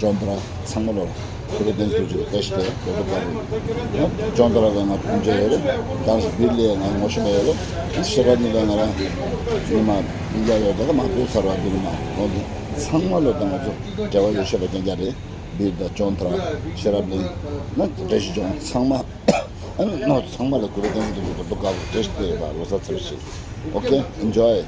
ཅོན་ཏ་ར་ཚང་མ་ལོར་ཁོ་རེ་བསྟན་ཚུལ་གྱི་བཀྲ་ཤིས་བདེ་ལེགས་རྡོ་རྡོ་དཀར་པོ། ཅོན་ཏ་ར་ལ་ང་སྐུ་མཇལ་ཡོད་རེད། ད་སྦིར་ལ་ང་ངོ་ཤེས་པ་ཡོད་རེད། ཤེས་རབ་གླིང་ལ་ང་རང་ཉི་མ་མི་འཇག་ཡོད་ད་ལ་མ་བུ་ཚར་བ་འདི་ལ་མ་འོང་དུ་ཚང་མ་ལོར་ད་ང་ཚོ་འབྲེལ་བ་ཡོད་ཤེས་པ་རྐྱང་རྐྱང་རེད། སྦིར་དང་ཅོན་ཏ་ར་ཤེས་རབ་གླིང་ན་བཀྲ་ཤིས་ལྗོངས་ཚང་མ། ཨ་ནི་ནོ་ཚང་མ་ལ་གུ་རུ་བསྟན་འཛིན་གྱི་ལུགས་ལ་འདུག་དཀར་པོ་བཀྲ་ཤིས་བདེ་ལེགས་པ་ལོ་གསར་ཚེས་པ་ཞིག Okay, enjoy.